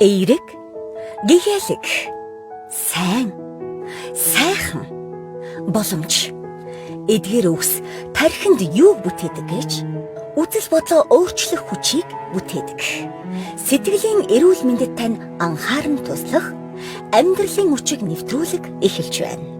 Эерэг, гэгээлэг, сайн, сайхан, боломж. Эдгээр үгс тархинд юу бүтээдэг гэж үзэл бодлоо өөрчлөх хүчийг бүтээдэг. Сэтгэлийн эрүүл мэндэд тань анхааран туслах амьдралын үчиг нэвтрүүлэг эхэлж байна.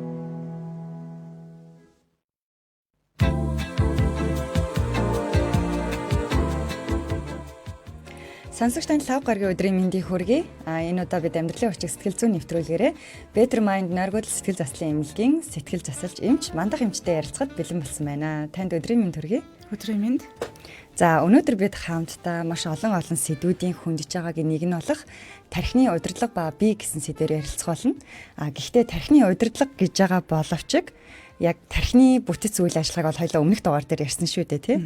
Сонсогч танд лав гарагийн өдрийн мэндийг хүргэе. Энэ удаа бид амьдралын хүчиг сэтгэл зүйн нэвтрүүлгээрээ Better Mind нойргодол сэтгэл заслын эмнэлгийн сэтгэл засалж эмч Мандах эмчтэй ярилцахад бэлэн болсон байна. Танд өдрийн мэнд хүргэе. Өдрийн мэнд. За, өнөөдөр бид хамтдаа маш олон олон сэдвүүдийн хөндөж байгаагийн нэг нь болох тархины удирдлага ба бие гэсэн сэдвээр ярилцах болно. Гэхдээ тархины удирдлага гэж байгаа боловч яг тархины бүтэц үйл ажиллагааг бол хоёлаа өмнөх дугаар дээр ярьсан шүү дээ, тий.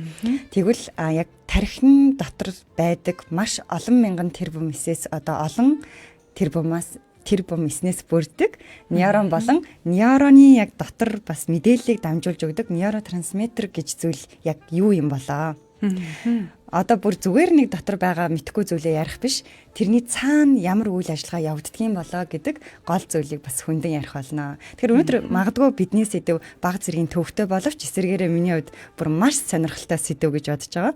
Тэгвэл яг тархин дотор байдаг маш олон мянган тэрбум эсээс одоо олон тэрбумаас тэрбум эснээс бүрдэг нейрон болон нейроны яг дотор бас мэдээллийг дамжуулж өгдөг нейротрансмиттер гэж зүйл яг юу юм болоо? Одоо бүр зүгээр нэг дотор байгаа мэдхгүй зүйлээ ярих биш. Тэрний цаана ямар үйл ажиллагаа явагддаг юм болоо гэдэг гол зүйлийг бас хүндэн ярих болно. Тэгэхээр өнөөдөр магадгүй бидний сэдэв баг зэргийн төвхтэй боловч эсэргээрээ миний хувьд бүр маш сонирхолтой сэдэв гэж бодож байгаа.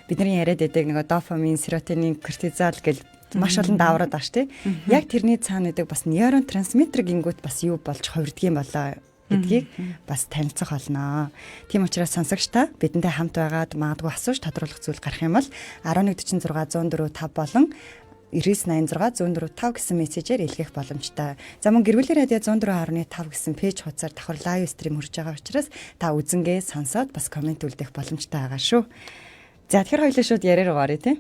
Бидний яриад байдаг нөгөө дофамин, серотонин, кортизол гэл маш олон даавраад байгаа шүү дээ. Яг тэрний цаана байдаг бас нейротрансмиттер гингүүт бас юу болж хувирдаг юм болоо гэдгийг бас танилцах болно. Тийм учраас сонсогч та бидэнтэй хамт байгаад магадгүй асууж тодруулах зүйл гарах юм бол 1146 104 5 болон 9986 104 5 гэсэн мессежээр илгээх боломжтой. За мөн гэр бүлийн радио 104.5 гэсэн пэйж хуудасаар давхар live stream хүрж байгаа учраас та үзэнгээ сонсоод бас комент үлдээх боломжтой байгаа шүү. За, тэгэхээр хоёлаа шууд яриа руу гаръя, тий.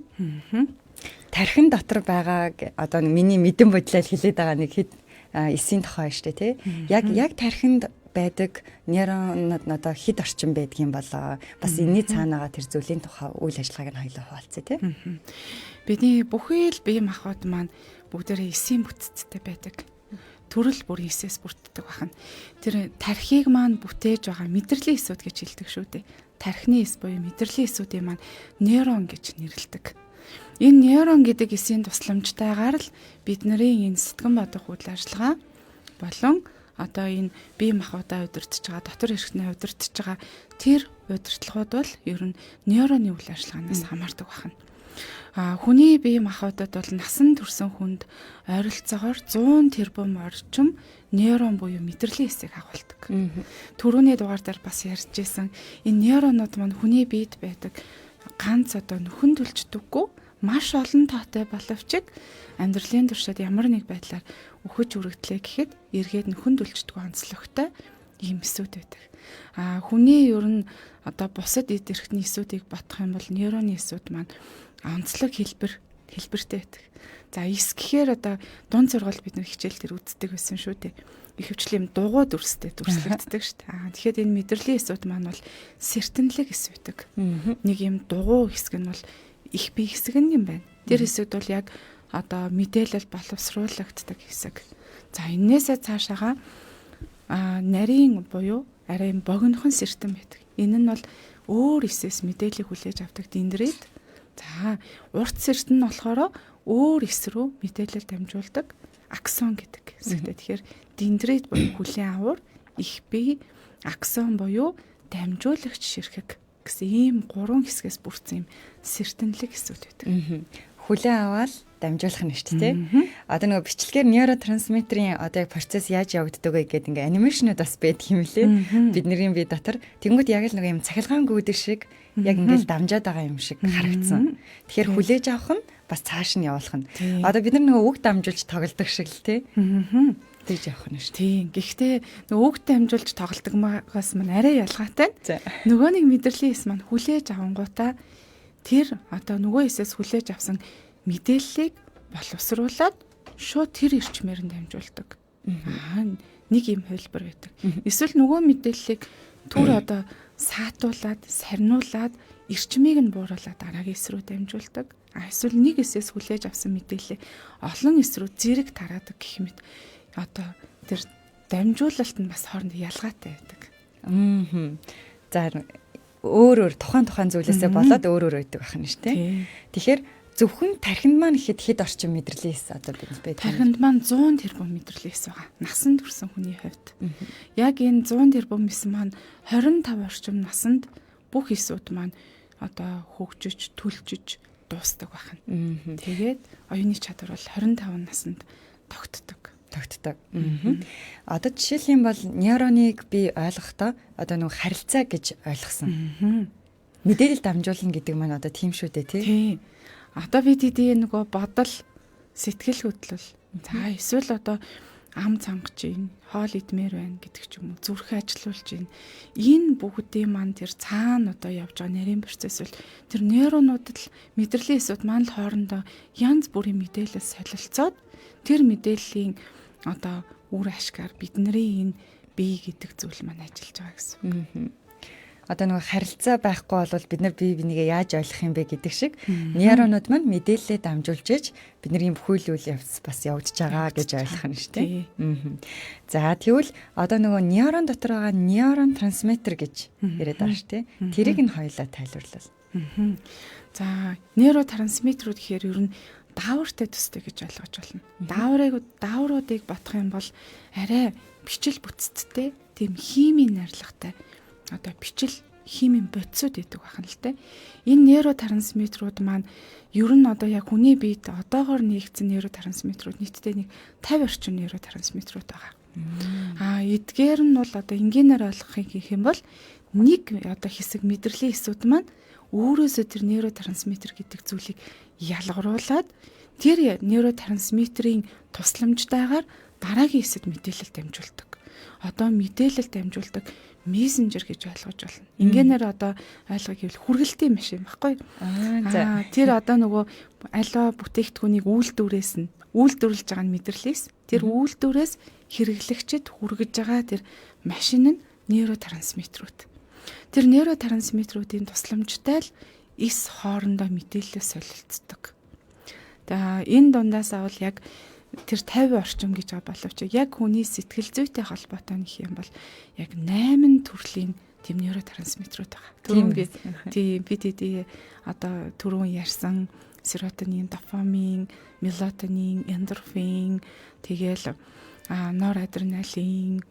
Тархин дотор байгаа одоо миний мэдэн бодлол хэлээд байгаа нэг хэд эсийн тохой шүү дээ, тий. Яг тархинд байдаг нейронууд одоо хэд орчим байдгийн болоо. Бас энэний цаанаага тэр зүйлийн тухай үйл ажиллагааг нь хоёлаа хуваалцъя, тий. Бидний бүхий л бие махбод маань бүгдээрээ эсийн бүтцтэй байдаг. Төрөл бүр эсээс бүрддэг бахна. Тэр тархийг маань бүтээж байгаа мэдрэлийн эсүүд гэж хэлдэг шүү дээ. Тархины эс буюу мэдрэлийн эсүүдийн маань нейрон гэж нэрлэдэг. Энэ нейрон гэдэг эсийн тусламжтайгаар л бидний энэ сэтгэн бодох үйл ажиллагаа болон одоо энэ бие махбодоо удирдах байгаа, дотор эрхтнээ удирдах байгаа тэр удирдлагууд бол ер нь нейроны үйл ажиллагаанаас хамаардаг байна. Хүний бие махбодод бол насан турсан хүнд ойролцоогоор 100 тэрбум орчим нейрон буюу мэдрэлийн эсийг агуулдаг. Түрүүний дугаар дээр бас ярьж исэн энэ нейронууд маань хүний биед байдаг ганц одоо нөхөн төлждөггүй маш олон тоотой боловч амьдралын туршид ямар нэг байдлаар үхэж үрэгдлээ гэхэд эргээд нөхөн төлждөггүй онцлогтой ийм эсүүд байдаг. Хүний ер нь одоо бусад эд эрхтний эсүүдийг бодох юм бол нейроны эсүүд маань онцлог хэлбэртэй байдаг. За, эс гэхээр одоо дунд сургууль бид нар хичээл дээр үздэг байсан шүү дээ. Ихэвчлэн юм дугуй дүрстэй дүрслэгддэг шүү дээ. Тэгэхээр энэ мэдрэлийн эсүүд маань бол сэртэнлэг эс байдаг. Нэг юм дугуй хэсэг нь бол их бие хэсэг нь юм байна. Тэр хэсэгд бол яг одоо мэдээлэл боловсруулагддаг хэсэг. За, эннээсээ цаашаага нарийн буюу арай юм богинохон сэртэн байдаг. Энэ нь бол өөр эсээс мэдээллийг хүлээж авдаг дендрит. За, урт сэртэн нь болохоор өөр эс рүү мэдээлэл дамжуулдаг аксон гэдэг хэсэгтэй. Тэгэхээр дендрит буюу хүлээн авуур, их бие, аксон буюу дамжуулагч ширхэг гэсэн ийм гурван хэсгээс бүрдсэн юм сэртэнлэг хэсүүд байдаг. Хүлээн аваад дамжуулах нь шүү дээ. Одоо нөгөө бичлэгээр нейротрансмиттерийн одоо яг процесс яаж явагддаг вэ гэдэг ингээ анимашнууд бас байдаг юм лээ. Бидний бие дотор тэнгууд яг л нөгөө юм цахилгаан гүйдэг шиг яг ингээл дамжаад байгаа юм шиг харагдсан. Тэгэхээр хүлээж авах нь бас цааш нь явуулах нь. Одоо бид нар нөгөө үг дамжуулж тоглодог шиг л тий. Тэгж явах нь шүү. Тийм. Гэхдээ нөгөө үг дамжуулж тоглодог магаас маань арай ялгаатай. Нөгөө нэг мэдрэлийн эс маань хүлээж авангуудаа тэр одоо нөгөө эсээс хүлээж авсан мэдээллийг боловсруулад шууд тэр эрчмээр нь дамжуулдаг. Нэг юм хувилбар байдаг. Эсвэл нөгөө мэдээллийг түр одоо саатуулад, сарниулаад эрчмийг нь бууруулад дараагийн эс рүү дамжуулдаг. Эсвэл нэг эсээс хүлээж авсан мэдээллийг олон эс рүү зэрэг тараадаг гэх мэт одоо тэр дамжуулалт нь бас хооронд ялгаатай байдаг. За, өөр өөр тухайн зүйлээсээ болоод өөр өөр байдаг байх нь шүү дээ. Тэгэхээр Зөвхөн тархинд маань хэд хэд орчим мэдрэлийн эс одоо бид байдаг. Тархинд маань 100 тэрбум мэдрэлийн эс байгаа. Насан турсан хүний хувьд. Яг энэ 100 тэрбум эс маань 25 орчим насанд бүх эсүүд маань одоо хөгжиж, төлжиж дуустдаг байна. Тэгээд оюуны чадвар бол 25 насанд тогтдог. Одоо жишээлх юм бол нейроныг би ойлгохдоо одоо нөгөө харилцаа гэж ойлгосон. Мэдээлэл дамжуулна гэдэг маань одоо тийм шүү дээ, тий? Тийм. Одоо бид хэдий нөгөө бодол, сэтгэл хөдлөл, за эсвэл одоо ам цангаж гин, хоол идмээр байна гэдэг ч юм уу, зүрх ажилуулж гин. Энэ бүгдийн маань тэр цаана одоо явж байгаа нэрийн процесс бол тэр нейронуудад л мэдрэлийн эсүүд маань л хоорондоо янз бүрийн мэдээлэл солилцоод тэр мэдээллийн одоо үр ашгаар бидний энэ бие гэдэг зүйл маань ажиллаж байгаа гэсэн үг. Одоо нөгөө харилцаа байхгүй бол бид нар бие бинийгээ яаж ойлгох юм бэ гэдэг шиг нейронууд маань мэдээлэлээ дамжуулж иж бидний бүхэл үйл явц бас явагдаж байгаа гэж ойлгох нь шүү дээ. За тэгвэл одоо нөгөө нейрон дотор байгаа нейрон трансмиттер гэж яриад байгаа шүү дээ. Тэрийг нь хоёулаа тайлбарлал. За нейротрансмиттерүүд гэхээр ер нь даавартай төстэй гэж ойлгож байна. Даавруудыг бодох юм бол арай бичил бүтцтэй тийм химийн найрлагатай одоо бичил химийн бодисууд гэдэг байна л те. Энэ нейротрансмиттерүүд маань ер нь одоо яг хүний биед одоогоор нэгдсэн нейротрансмиттерүүд нийтдээ нэг 50 орчим нейротрансмиттерүүд байгаа. Аа эдгээр нь бол одоо энгийнээр ойлгохыг гэх юм бол нэг одоо хэсэг мэдрэлийн эсүүд маань өөрөөсөө тэр нейротрансмиттер гэдэг зүйлийг ялгаруулад тэр нейротрансмиттерийн тусламжтайгаар дараагийн хэсэд мэдээлэл дамжуулдаг. Одоо мэдээлэл дамжуулдаг мессенжер гэж ойлгож байна. Ингээнээр одоо ойлгох гэвэл хүргэлтийн машин баггүй. Аа тэр одоо нөгөө аливаа бүтээгдэхүүнийг үйлдвэрээс нь үйлдвэрлэж байгаа нь мэдрэлээс тэр үйлдвэрээс хэрэглэгчэд хүргэж байгаа тэр машин нь нейротрансмиттерүүд. Тэр нейротрансмиттерүүдийн тусламжтай л эс хоорондоо мэдээлэл солилцдог. Тэгээ энэ дундаас авал яг тэр 50 орчим гэж байгаа боловч яг хүний сэтгэл зүйтэй холбоотой нөх юм бол яг 8 төрлийн тийм нейротрансмиттерүүд байгаа. Түрүүн би тийм бид одоо түрүүн ярьсан серотонин, дофамин, мелатонин, эндорфин, тэгэл норадреналин,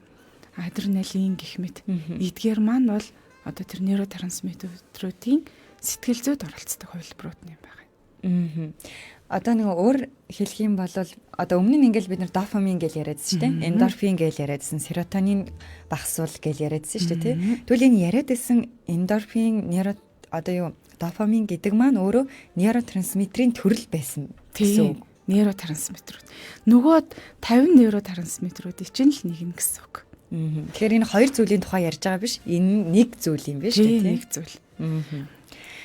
адреналин гэх мэт эдгээр маань бол одоо тэр нейротрансмиттерүүдийн сэтгэл зүйд оролцдог хувилбарууд юм байна. Одоо нэг өөр хэлэх юм бол одоо өмнө нь ингээл бид нар дофамин гэж яриадсэн шүү дээ. Эндорфин гэж яриадсан, серотонин багасвал гэж яриадсан шүү дээ, тий. Тэгвэл энэ яриад байсан эндорфин, нейро одоо юу дофамин гэдэг маань өөрөө нейротрансмиттерийн төрөл байсан гэсэн үг. Нейротрансмиттерүүд. Нөгөө 50 нейротрансмиттерүүдийн чинь л нэг нь гэсэн үг. Тэгэхээр энэ хоёр зүйлийн тухай ярьж байгаа биш. Энэ нэг зүйл юм биш үү, тий? Нэг зүйл.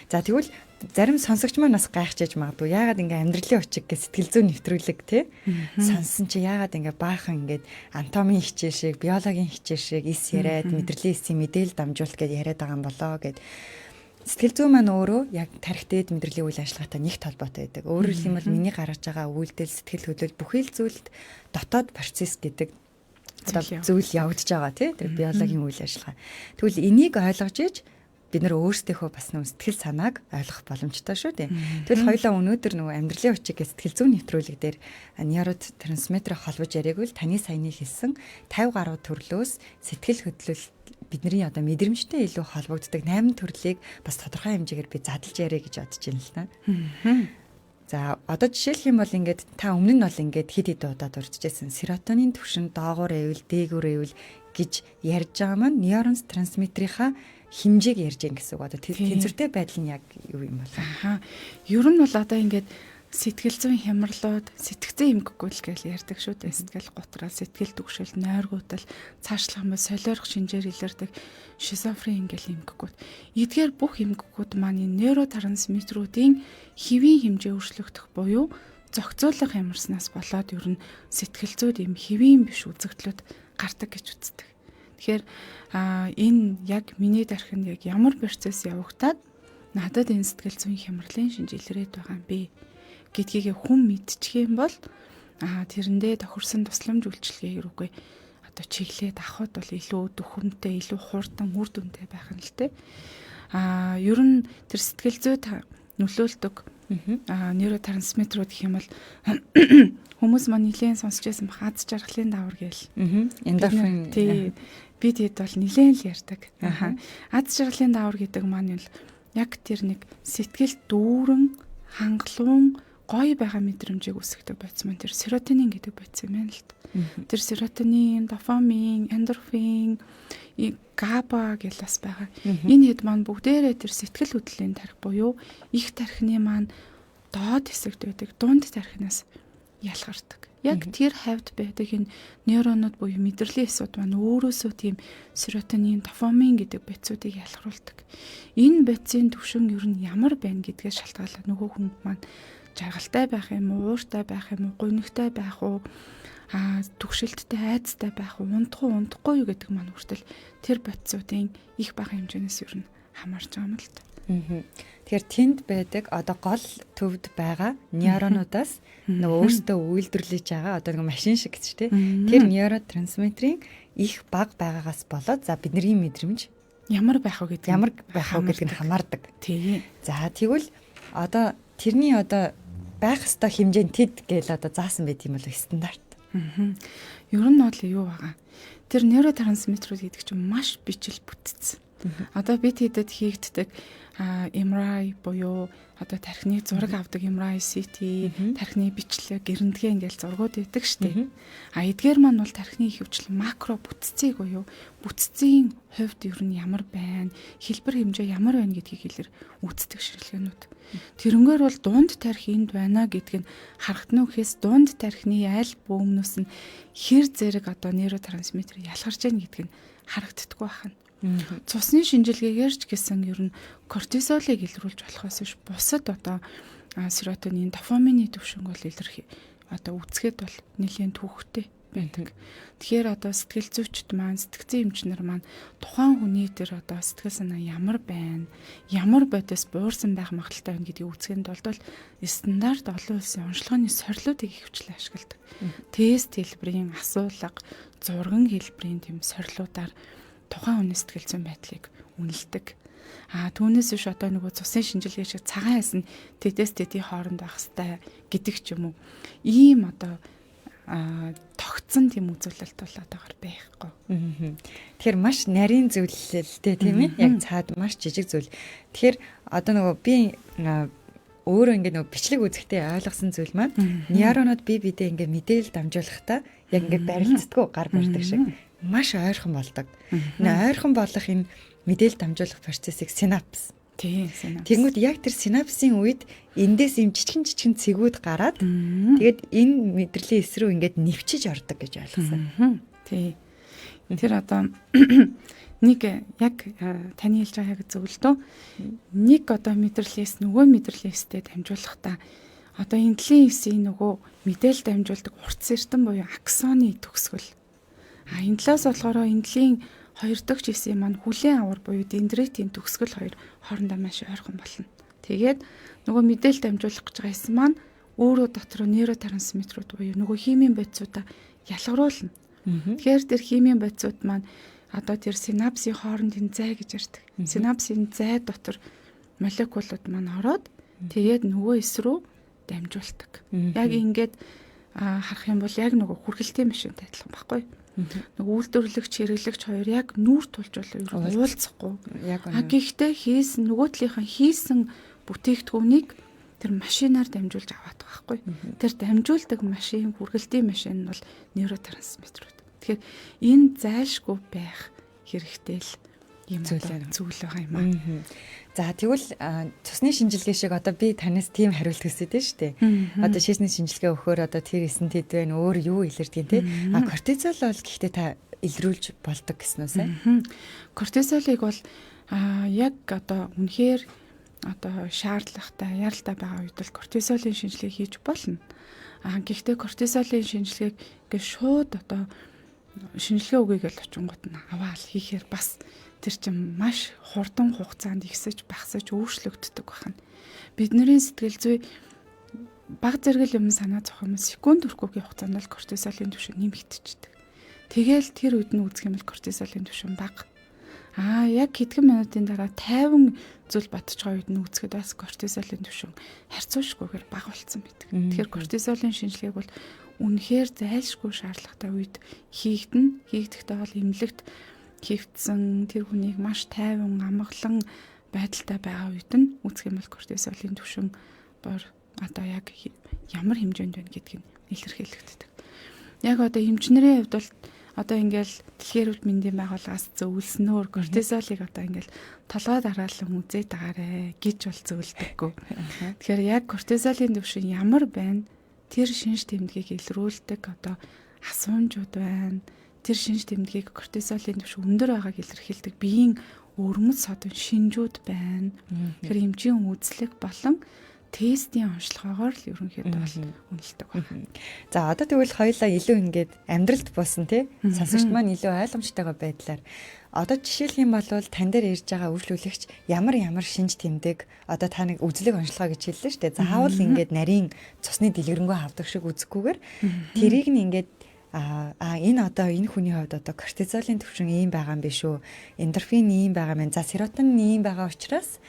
За тэгвэл зарим сонсогч маань бас гайхчихаж магадгүй. Яагаад ингээ амьдралын учиг гэж сэтгэл зүйн нэвтрүүлэг тий сонссон чи яагаад ингээ баахан ингээд анатомийн хичээл шиг, биологийн хичээл шиг эс яриад, мэдрэлийн эсийн мэдээлэл дамжуулт гэж яриад байгаа юм болоо гэд. Сэтгэл зүйн маань өөрөө яг тархи дээд мэдрэлийн үйл ажиллагаатай нэг холбоотой байдаг. Өөрөөр хэлбэл миний гаргаж байгаа үйлдэл, сэтгэл хөдлөл бүхий л зүйлд дотоод процесс гэдэг зүйл явагдаж байгаа тий тэр биологийн үйл ажиллагаа. Тэгвэл энийг ойлгож иж бид нар өөрсдийнхөө бас нөө сэтгэл санааг ойлгох боломжтой шүү дээ. Тэгвэл хоёлаа өнөөдөр нөгөө амьдралын учиг гэх сэтгэл зүйн нэвтрүүлэг дээр нейротрансмиттерыг холбож яриаг бол таны саяны хэлсэн 50 гаруй төрлөөс сэтгэл хөдлөл бидний одоо мэдрэмжтэй илүү холбогддог 8 төрлийг бас тодорхой хэмжээгээр би задлж яриа гэж бодож байна л да. За одоо жишээлх юм бол ингээд та өмнө нь бол ингээд хэд хэд удаа дурдчихсэн серотонин түвшин доогуур байвал дээгүүр байвал гэж ярьж байгаа маань нейронс трансмиттерийнхаа хэмжээг ярьж байгаа гэсэн үг. Одоо тэнцвэртэй байдал нь яг юу юм бол? Аа. Ер нь бол одоо ингээд сэтгэл зүйн хямралууд, сэтгцэн эмгэггүйл гэж ярьдаг шүү дээ. Сэтгэл гутрал, сэтгэл түгшэл, нойргуутал, цаашлах юм бол солиорох шинжээр илэрдэг шизофрен ингээл эмгэггүүд. Эдгээр бүх эмгэггүүд маань энэ нейротрансмиттерүүдийн хэвийн хэмжээ өөрчлөгдөх буюу зохицуулах ямарснаас болоод ер нь сэтгэл зүйд юм хэвийн биш үзэгдлүүд гардаг гэж үздэг. Тэгэхээр энэ яг миний дархинд яг ямар процесс явагдаад надад энэ сэтгэл зүйн хямралын шинж илрээд байгаа юм бэ гэдгийг хүн мэдчих юм бол тэрэндээ тохирсон тусламж үйлчилгээ рүүгээ одоо чиглээд авахд бол илүү дөхөмтэй, илүү хурдан үр дүнтэй байх нь л дээ. Ер нь тэр сэтгэл зүйд нөлөөлдөг Нейротрансмиттерүүд гэх юм бол хүмүүс маань нэлээд сонсч байсан бах, аз жаргалын даавар гээл. Эндорфин. Тий. Би тэгэд бол нэлээд л ярьдаг. Аз жаргалын даавар гэдэг маань бол яг тэр нэг сэтгэл дүүрэн, хангалуун, гоё байгаа мэдрэмжийг үүсгэдэг бодис маань тэр серотонин гэдэг бодис юм байна л да. Тэр серотонин, дофамин, эндорфин, габа гэл бас байгаа. Энэ хэд маань бүгдээрээ тэр сэтгэл хөдлөлийн тарих буюу их тархины маань доод хэсэгт байдаг дунд тархинаас ялгардаг. Яг тэр хавьд байдаг энэ нейронууд буюу мэдрэлийн эсүүд маань өөрөөсөө тийм серотонин, дофамин гэдэг бодисуудыг ялгаруулдаг. Энэ бодисын түвшин ер нь ямар байна гэдгээс шалтгаалаад нөгөө хүн маань жаргалтай байх юм уу, ууртай байх юм уу, гунигтай байх уу, түгшилттэй, айцтай байх уу, унтах уу, унтахгүй юу гэдэг маань хүртэл тэр бодисуудын их бага хэмжээнээс ер нь хамаарч байгаа юм л та. Тэгэхээр тэнд байдаг одоо гол төвд байгаа нейронуудаас нөгөө өөрсдөө үйлдвэрлэж байгаа одоо нэг машин шиг гэж тий. Тэр нейротрансмиттерийн их бага байгаагаас болоод за бидний мэдрэмж ямар байх вэ гэдэг ямар байх вэ гэдэг нь хамаардаг. Тий. За тэгвэл одоо тэрний одоо байх ёстой хэмжээ нь тэд гээл одоо заасан байт юм бол стандарт. Ер нь бол юу байгаа. Тэр нейротрансмиттерүүд гэдэг чинь маш бичил бүтц. Одоо бид хэдэд хийгддэг MRI буюу одоо тархины зураг авдаг MRI, CT, тархины бичлэг, рентген ингээл зургууд өгдөг штеп. А эдгээр маань бол тархины ихэвчлэн макро бүтцийг буюу бүтцийн хувьд ер нь ямар байна, хэлбэр хэмжээ ямар байна гэдгийг хэлэр үздэг шинжилгээнүүд. Тэрнгээр бол дунд тархи энд байна гэдг нь харагдана гэхээс дунд тархины аль бөөмнөөс нь хэр зэрэг одоо нейротрансмиттер ялгарч яах гэдг нь харагддаггүй байна. Цусны шинжилгээгээр ч гэсэн ер нь кортизолыг илрүүлж болохоос биш бусад одоо серотонин, дофамины түвшинг бол илэрхий одоо үзэхэд бол нэлээн түүхтэй байдаг. Тэгэхээр одоо сэтгэл зүйчд маань, сэтгцэн эмч нар маань тухайн хүний тэр одоо сэтгэл санаа ямар байна, ямар бодис буурсан байх магадлалтай байна гэдгийг үзэхэд бол стандарт олон улсын онцлогооны сорилуудыг ихэвчлэн ашигладаг. Тест хэлбэрийн, асуулга, зурган хэлбэрийн тийм сорилуудаар тухайн хүний сэтгэл зүйн байдлыг үнэлдэг. А түүнээс биш одоо нөгөө цусын шинжилгээ шиг цагаан хайс нь тэдэс тэдий хооронд байх хэвээр гэдэг ч юм уу. Ийм одоо тогтсон тийм үзүүлэлт бол одоогор байхгүй. Тэгэхээр маш нарийн зүйл л дээ, тийм ээ. Яг цаад маш жижиг зүйл. Тэгэхээр одоо нөгөө би өөрөө ингээд нөгөө бичлэг үзэхдээ ойлгосон зүйл маань нейронууд бие биедээ ингээд мэдээлэл дамжуулахдаа яг ингээд барилцдаггүй, гар барьдаг шиг маш ойрхон болдог. Энэ ойрхон болох энэ мэдээлэл дамжуулах процессыг синапс. Тийм, синапс. Тэнгүүд яг тэр синапсын үед эндээс юм жижигэн жижигэн цэгүүд гараад тэгээд энэ мэдрэлийн эс рүү ингээд нэвчиж ордог гэж ойлгосон. Тий. Тэр одоо нэг яг таны хэлж байгаа яг зөв л дөө. Нэг одоо мэдрэлээс нөгөө мэдрэлээстэй дамжуулахдаа одоо энтлийн эсийн нөгөө мэдээлэл дамжуулдаг уртс эртэн буюу аксоны төгсгөл. А энэ талаас болохоор энтлийн хоёр дахь эсийн маань хүлээн авар буюу дендритийн төгсгөл хоёр хоорондоо маш ойрхон болно. Тэгээд нөгөө мэдээлэл дамжуулах гэж байгаа эс маань өөрөө дотор нейротрансмиттерүүд буюу нөгөө химийн бодисуудаа ялгаруулна. Тэгэхээр тэр химийн бодисууд маань одоо тэр синапсын хоорондын зай гэж ярьдаг. Синапсын зай дотор молекулууд маань ороод тэгээд нөгөө эс рүү дамжуулдаг. Яг ингээд харах юм бол яг нөгөө хүргэлтийн машинтай адилхан байхгүй. Нөгөө үйлдвэрлэгч, хэрэглэгч хоёр яг нүүр тулж бол уулзахгүй. А гэхдээ хийсэн нөгөө талынхаа хийсэн бүтээгдэхүүнийг тэр машинаар дамжуулж аваад байгаа байхгүй. Тэр дамжуулдаг машин, хүргэлтийн машин нь бол нейротрансмиттерүүд. Тэгэхээр энэ зайлшгүй байх хэрэгтэй л юм зүйл байгаа юм аа. За тэгвэл цусны шинжилгээ шиг одоо би танаас тийм хариулт хүсэж байна шүү дээ. Одоо шээсний шинжилгээ өгөхөөр одоо тэр эсэн тэд байна, өөр юу илэрдэг те. А кортизол бол гэхдээ та илрүүлж болдог гэсэн үү сайн? Кортизолыг бол яг одоо үнэхээр одоо шаардлагатай, яралтай байгаа үед бол кортизолын шинжилгээ хийж болно. А гэхдээ кортизолын шинжилгээг ингээд шууд одоо шинжилгээ өгье гэж очингууд нь аваал хийхээр бас тэр чинь маш хурдан хугацаанд ихсэж багасаж өөрчлөгддөг байна. Бидний сэтгэл зүй баг зэрэг юм санаа зовх юм секунд хүрхүүгийн хугацаанд л кортизолын түвшин нэмэгдчихдэг. Тэгээл тэр үед нь үзэх юм бол кортизолын түвшин бага. Яг хэдхэн минутын дараа 50 зүйл бодож байгаа үед нь үзэхэд бас кортизолын түвшин харьцуулшгүйгээр бага болсон байдаг. Тэгэхээр кортизолын шинжилгээг бол үнэхээр зайлшгүй шаардлагатай үед хийгдэнэ. Хийгдэхдээ бол эмнэлэгт хийгдсэн тэр хүнийг маш тайван, амгалан байдалтай байгаа үед нь үзэх юм бол кортизолын түвшин бор одоо яг ямар хэмжээнд байна гэдгийг нь илэрхийлэгддэг. Яг одоо эмчнэрийн хувьд бол одоо ингээл дэлхийн эрүүл мэндийн байгууллагаас зөвлөснөөр кортизолыг одоо ингээл толгой дараалан үзээд байгаарэ гэж бол зөвлөдөггүй. Тэгэхээр яг кортизолын түвшин ямар байна? Тэр шинж тэмдгийг илрүүлдэг одоо асуумжууд байна. Тэр шинж тэмдгийг кортизолын түвшин өндөр байгааг илэрхийлдэг биеийн өвөрмөц содон шинжүүд байна. Тэгэхээр эмчийн үзлэг болон тестийн онцлогоогоор л ерөнхийдөө бол үнэлдэг байна. За одоо тэгвэл хоёулаа илүү ингээд амьдралд буусан тий сонсогчд маань илүү ойлгомжтойгоо байдлаар одоо жишээлх юм бол тань дээр ирж байгаа үйлчлүүлэгч ямар ямар шинж тэмдэг одоо та нэг үзлэг онцлогоо гэж хэллээ шүү дээ. Заавал ингээд нарийн цусны дэлгэрэнгүй авдаг шиг үзэхгүйгээр тэрийг нь ингээд энэ одоо энэ хүний хувьд одоо кортизолын түвшин ийм байгаа юм биш үү? Эндорфин ийм байгаа юм. За серотонин ийм байгаа учраас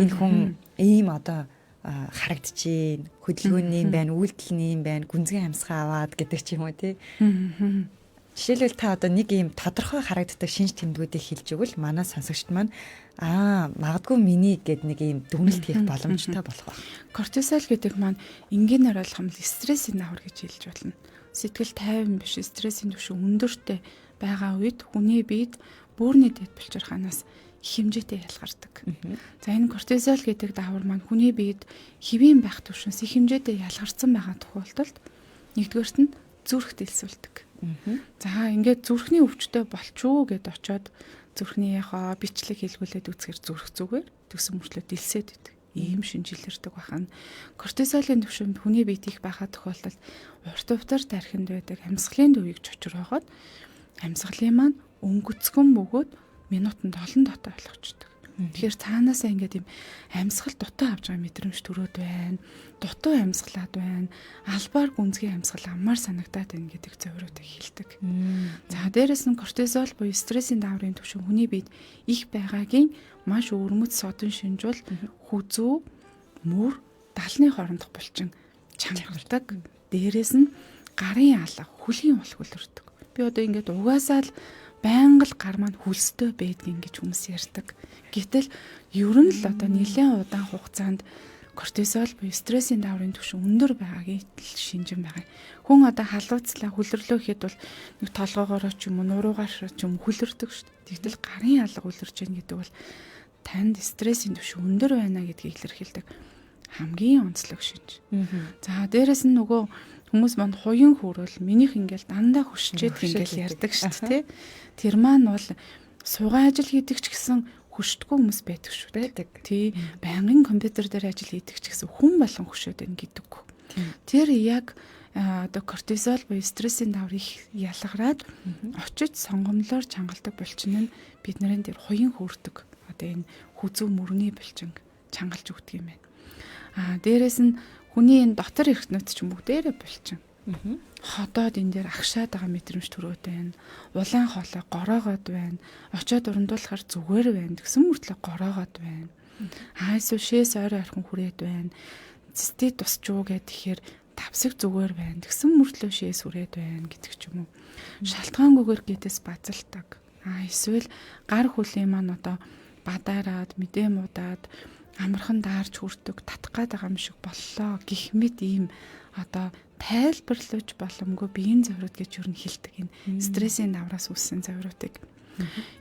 энэ хүн ийм одоо харагдчихээн, хөдөлгөөн нь юм байна, үйлдэл нь юм байна, гүнзгий амьсгаа аваад гэдэг ч юм уу тий. Жишээлбэл та одоо нэг ийм тодорхой харагддаг шинж тэмдгүүдийг хэлж өгвөл манай сонсогчд маань магадгүй миний гэд нэг ийм дүгнэлт хийх боломжтой болох байх. Кортизол гэдэг маань энгийнээр ойлгох юм бол стрессийн давар гэж хэлж болно. Сэтгэл тайван биш, стрессийн түвшин өндөртэй байгаа үед хүний биед бөөрийн дэд булчирхаанаас их хэмжээтэй ялгардаг. За энэ кортизол гэдэг давар маань хүний биед хэвийн байх түвшинс их хэмжээтэй ялгарсан байгаа тохиолдолд нэгдүгээрт нь зүрхт элсүүлдэг. За ингээд зүрхний өвчтөй болчихоо гэд очоод зүрхний яхаа бичлэг хийлгүүлээд үзэхэр зүрх зүгээр төсөн мөртлөө дэлсээд идэг. Ийм шинж илэрдэг бахан. Кортизолын түвшин хүний биед их байгаа тохиолдолд урт увтар тархинд байдаг амьсгалын төвийг чочроогоод амьсгалын маань өнгөцгөн бөгөөд минутанд олон дотоо ойлгочдөг. Тэгэхээр цаанаасаа ингээд юм амьсгал дутуу авч байгаа мэдрэмж төрөөд байна. Дутуу амьсгалаад байна. Албаар гүнзгий амьсгал аммаар санагдаад байна гэдэг зөврөөтэй хэлдэг. За дээрэс нь кортизол буюу стрессийн дааврын түвшин хүний биед их байгаагийн маш өвөрмөц содон шинж бол хүзүү, мөр, далны хоорондох булчин чангардаг. Дээрэс нь гарын алга, хөлийн ул хөлөрдөг. Би одоо ингээд угаасаа л байнга л гар маань хөлстэй байдгийг гэж хүмүүс ярьдаг. Гэтэл ер нь л одоо нэлээд удаан хугацаанд кортизол буюу стрессийн дааврын түвшин өндөр байгаагийн шинжин байгаа. Хүн одоо халууцлаа хүлэрлөө гэхэд бол нэг толгоогоороо ч юм уу нуруугаар ч юм хүлэрдэг шүү дээ. Тэгтэл гарын алга хүлэрч яах гэдэг бол танд стрессийн түвшин өндөр байна гэдгийг илэрхийлдэг хамгийн онцлог шинж. За дээрэс нь нөгөө хүмүүс манд хуян хүрэл минийх ингээл дандаа хөшчээд ингээл ярьдаг шүү дээ. Тэр маань бол суугаа ажил хийдэг ч гэсэн хөшдгөө хүмүүс байдаг шүү дээ. Байдаг. Тий. Байнгын компьютер дээр ажил хийдэг ч гэсэн хүн болгон хөшөөд байна гэдэггүй. Тэр яг одоо кортизол буюу стрессийн давар их ялгараад очиж сонгомлоор чангалдаг булчин нь бидний дээр хуян хөөрдөг. Одоо энэ хүзүү мөрний булчин чангалж өгдөг юм байна. Аа дээрэс нь хүний энэ дотор эрхтнүүд ч бүгдээрээ булчин. Ходоод энэ дээр агшаад байгаа мэдрэмж төрөөд байна. Улаан хоолой гороогоод байна. Очоод урандуулахар зүгээр байна. Тэгсэн мөртлөө гороогоод байна. Аа эсвэл шээс ойрон ойрхон хүрээд байна. Цэстэй тусч уу гэхээр тэгэхээр тавсаг зүгээр байна. Тэгсэн мөртлөө шээс хүрээд байна гэдэг ч юм уу. Шалтгаангүйгээр гэдэс базалдаг. Аа эсвэл гар хөлийн маань одоо бадаарад, мэдээ муудаад амархан даарч хүрдэг, татах гээд байгаа юм шиг боллоо гэх мэт ийм одоо тайлбарлаж боломгүй биеийн зовирууд гэж юу н хэлдэг энэ стрессийн давраас үүссэн зовируутыг.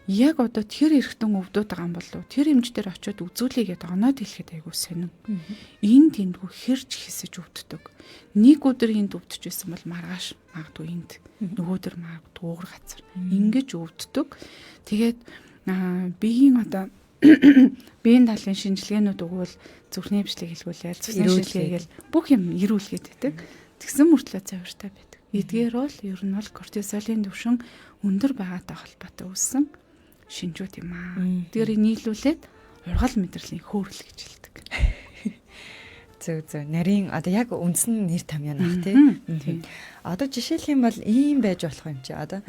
Яг одоо тэр эргэтэн өвдөд байгаа юм болов тэр эмч дээр очиод үзүүлье гэдээ оноод хэлэхэд айгүй сонин. Энэ тэндгүү хэрч хэсэж өвддөг. Нэг өдөр энд өвдөж байсан бол маргааш магадгүй энд, нөгөөдөр магадгүй өөр газар. Ингэж өвддөг. Тэгээд биеийн одоо биеийн талын шинжилгээнүүд өгвөл зүрхний бичлэг хэлгүүлээл, цусны шинжилгээ гээл бүх юм ирүүлгээд байдаг. Тэгсэн мөртлөө цавиртай байдаг. Эдгээр бол ер нь бол кортизолын түвшин өндөр байгаатай холбоотой үүссэн шинжүүд юм аа. Эдгээрийг нийлүүлээд ургал мэдрэлийн хөөрөл гэж хэлдэг. Зөв зөв. Нарийн одоо яг үндсэн нэр томьёо нах тий. Одоо жишээлх юм бол ийм байж болох юм чи. Одоо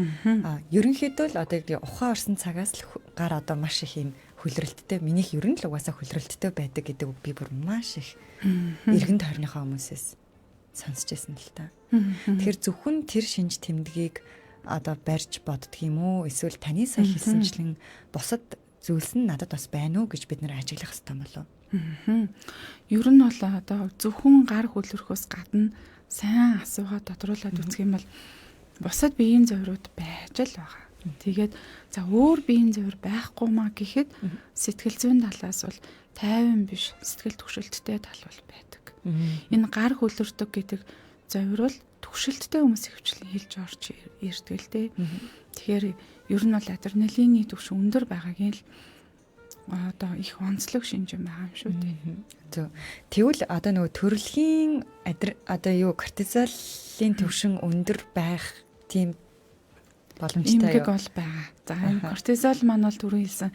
ерөнхийдөө л одоо яг ухаан орсон цагаас л гар одоо маш их юм хөлрөлттэй. Минийх ер нь л угаасаа хөлрөлттэй байдаг гэдэг үг би бүр маш их эргэн тойрныхоо хүмүүсээс сонсч байсан л та. Тэгэхээр зөвхөн тэр шинж тэмдгийг одоо барьж боддөг юм уу? Эсвэл таны сая хэлсэнчлэн бусад зүйлс нь надад бас байна уу гэж бид нэр ажиглах хэрэгтэй болов уу? Ер нь бол одоо зөвхөн гар хөлөрхөөс гадна сайн асуугаад тодруулаад үзэх юм бол бусад биеийн зөврүүд байж л байгаа. Тэгээд за өөр биеийн зөвөр байхгүй маа гэхэд сэтгэл зүйн талаас бол тайван биш сэтгэл түгшэлттэй тал бол байдаг. Энэ гар хөлөрдөг гэдэг зөвөр бол түгшэлттэй хүмүүс ихэвчлэн хэлж орж ирдэг л дээ. Тэгэхээр ер нь бол адреналины түвшин өндөр байгаагийн л одоо их онцлог шинж юм байгаа юм шүү дээ. Зөв. Тэгвэл одоо нөгөө төрөлхийн одоо юу кортизолын түвшин өндөр байх тийм боломжтой юу? Эмгэг бол байгаа. За энэ кортизол маань бол түрүү хэлсэн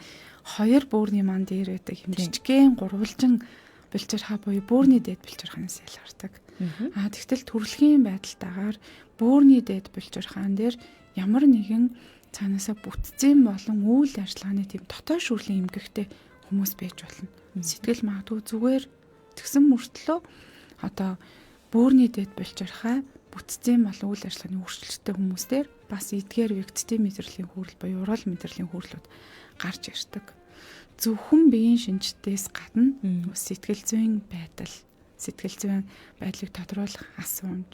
хоёр бөөрийн маань дээр байдаг юм жижигхэн гурвалжин бэлчирхаа буюу бөөрийн дээд бэлчирхаанаас ялгардаг. Аа тэгтэл төрөлхийн байдалтайгаар бөөрийн дээд бэлчирхаан дээр ямар нэгэн цаанаасаа бүтцийн болон үйл ажиллагааны тийм дотоод шүүрлийн эмгэгтэй хүмүүс байж болно. Сэтгэл магадгүй зүгээр тэгсэн мөртлөө одоо бөөрийн дээд бэлчирхай бүтцийн болон үйл ажиллагааны өөрчлөлттэй хүмүүстээр бас эдгээр вегетатив мэдрэлийн хүүрэл буюу урал мэдрэлийн хүүрлүүд гарч ирдэг. Зөвхөн биеийн шинжтээс гадна сэтгэл зүйн байдал, сэтгэл зүйн байдлыг тодруулах асуумж,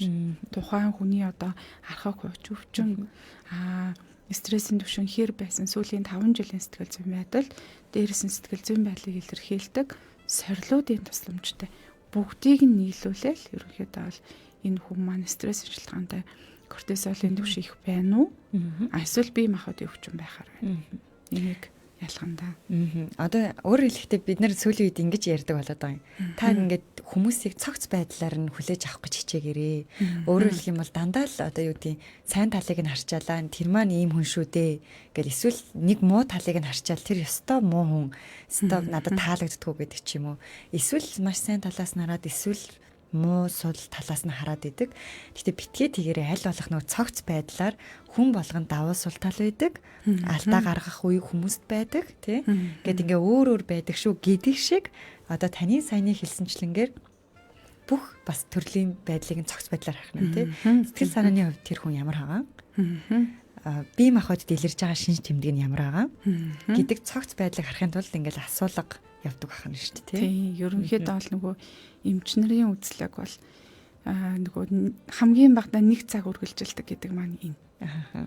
тухайн хүний одоо архаг хууч өвчин, стрессийн түвшин хэр байсан сүүлийн 5 жилийн сэтгэл зүйн байдал, дээрээс нь сэтгэл зүйн байдлыг илэрхийлдэг сорилуудын тусламжтай бүгдийг нь нийлүүлээл ерөнхийдөө бол энэ хүн маань стресс шалтгаантай кортизолын түвшин их байна уу? Эсвэл бие махбодын өвчин байхаар байна. Энийг ялгана да. Одоо өөрөөр хэлэхдээ бид нэр сүүлийн үед ингэж ярьдаг болоод байгаа юм. Та ингээд хүмүүсийг цогц байдлаар нь хүлээж авах гэж хичээгээрээ. Өөрөөр хэлэх юм бол дандаа л одоо юу гэдгийг сайн талыг нь харчаалаа. Тэр маань ийм хүн шүү дээ. Гэл эсвэл нэг муу талыг нь харчаал тэр ёстой муу хүн. Ёстой надад таалагддаггүй гэдэг ч юм уу. Эсвэл маш сайн талаас нь хараад эсвэл муу сул талаас нь хараад идэг. Гэтэ битгий тэгээрээ аль болох нөгөө цогц байдлаар хүн болгон давуу сул тал байдаг. Алдаа гаргах үе хүмүүст байдаг тий. Гэт ингээ өөр өөр байдаг шүү гэдэг шиг одоо таны саяны хэлсэнчлэнгээр бүх бас төрлийн байдлыг нь цогц байдлаар харах нь тий. Сэтгэл санааны хувьд тэр хүн ямар байгаа? Бие махбодод илэрж байгаа шинж тэмдэг нь ямар байгаа гэдэг цогц байдлыг харахын тулд ингээл асуулга явдаг байх нь шүү дээ тий. Ерөнхийдөө бол нөгөө эмчнэрийн үзлэг бол нөгөө хамгийн багадаа 1 цаг үргэлжилдэг гэдэг маань энэ.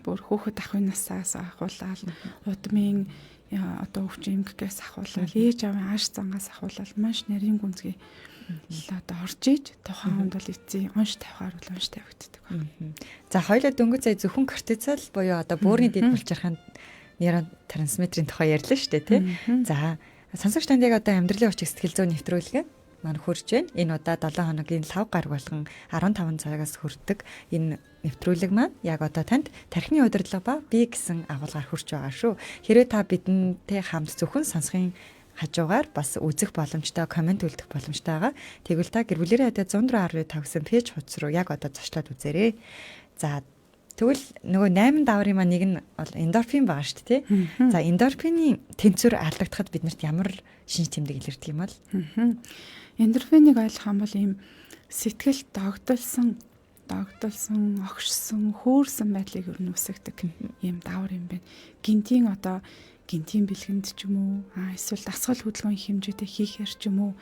Бүр хөөхөд ахын насаас ахуулаад удмын одоо өвчин эмгэгээс ахуулаад ээж аавын ааш зангаас ахуулаад маш нарийн гүнзгий л одоо орж иж тухайн хүнд бол эцсийн онш тавихаар бол онш тавигддаг байна. За хоёлаа дөнгөж сая зөвхөн кортизол буюу одоо бөөрийн дэд булчирхаан нейротрансмиттерийн тухай ярьлаа шүү дээ тий. За сонсогч танд яг одоо амьдралын учир сэтгэл зүйн нэвтрүүлэг маань хурж байна. Энэ удаа 7 хоногийн лав гараг болгон 15 цагаас хүрдэг энэ нэвтрүүлэг маань яг одоо танд тархины удирдлага ба би гэсэн агуулгаар хүрч байгаа шүү. Хэрвээ та бидэнтэй хамт зөвхөн сонсохын хажуугаар бас үзэх боломжтой, комент үлдэх боломжтой байгаа. Тэгвэл та гэр бүлэрээ хадаа 104.5 гэсэн пэйж хуудас руу яг одоо зочлоод үзээрэй. За тэгвэл нөгөө 8 даврын маань нэг нь бол эндорфин байгаа шүү дээ, тий. За эндорфины тэнцвэр алдагдахад биднэрт ямар шинж тэмдэг илэрдэг юм бол? Эндорфиныг ойлгох юм бол ийм сэтгэл догдолсон, огшсон, хөөрсөн байдлыг ер нь үсгдэг ийм давар юм байна. Гинтийн одоо гинтийн бэлгэнд ч юм уу, эсвэл дасгал хөдөлгөөн хэмжээтэй хийхээр ч юм уу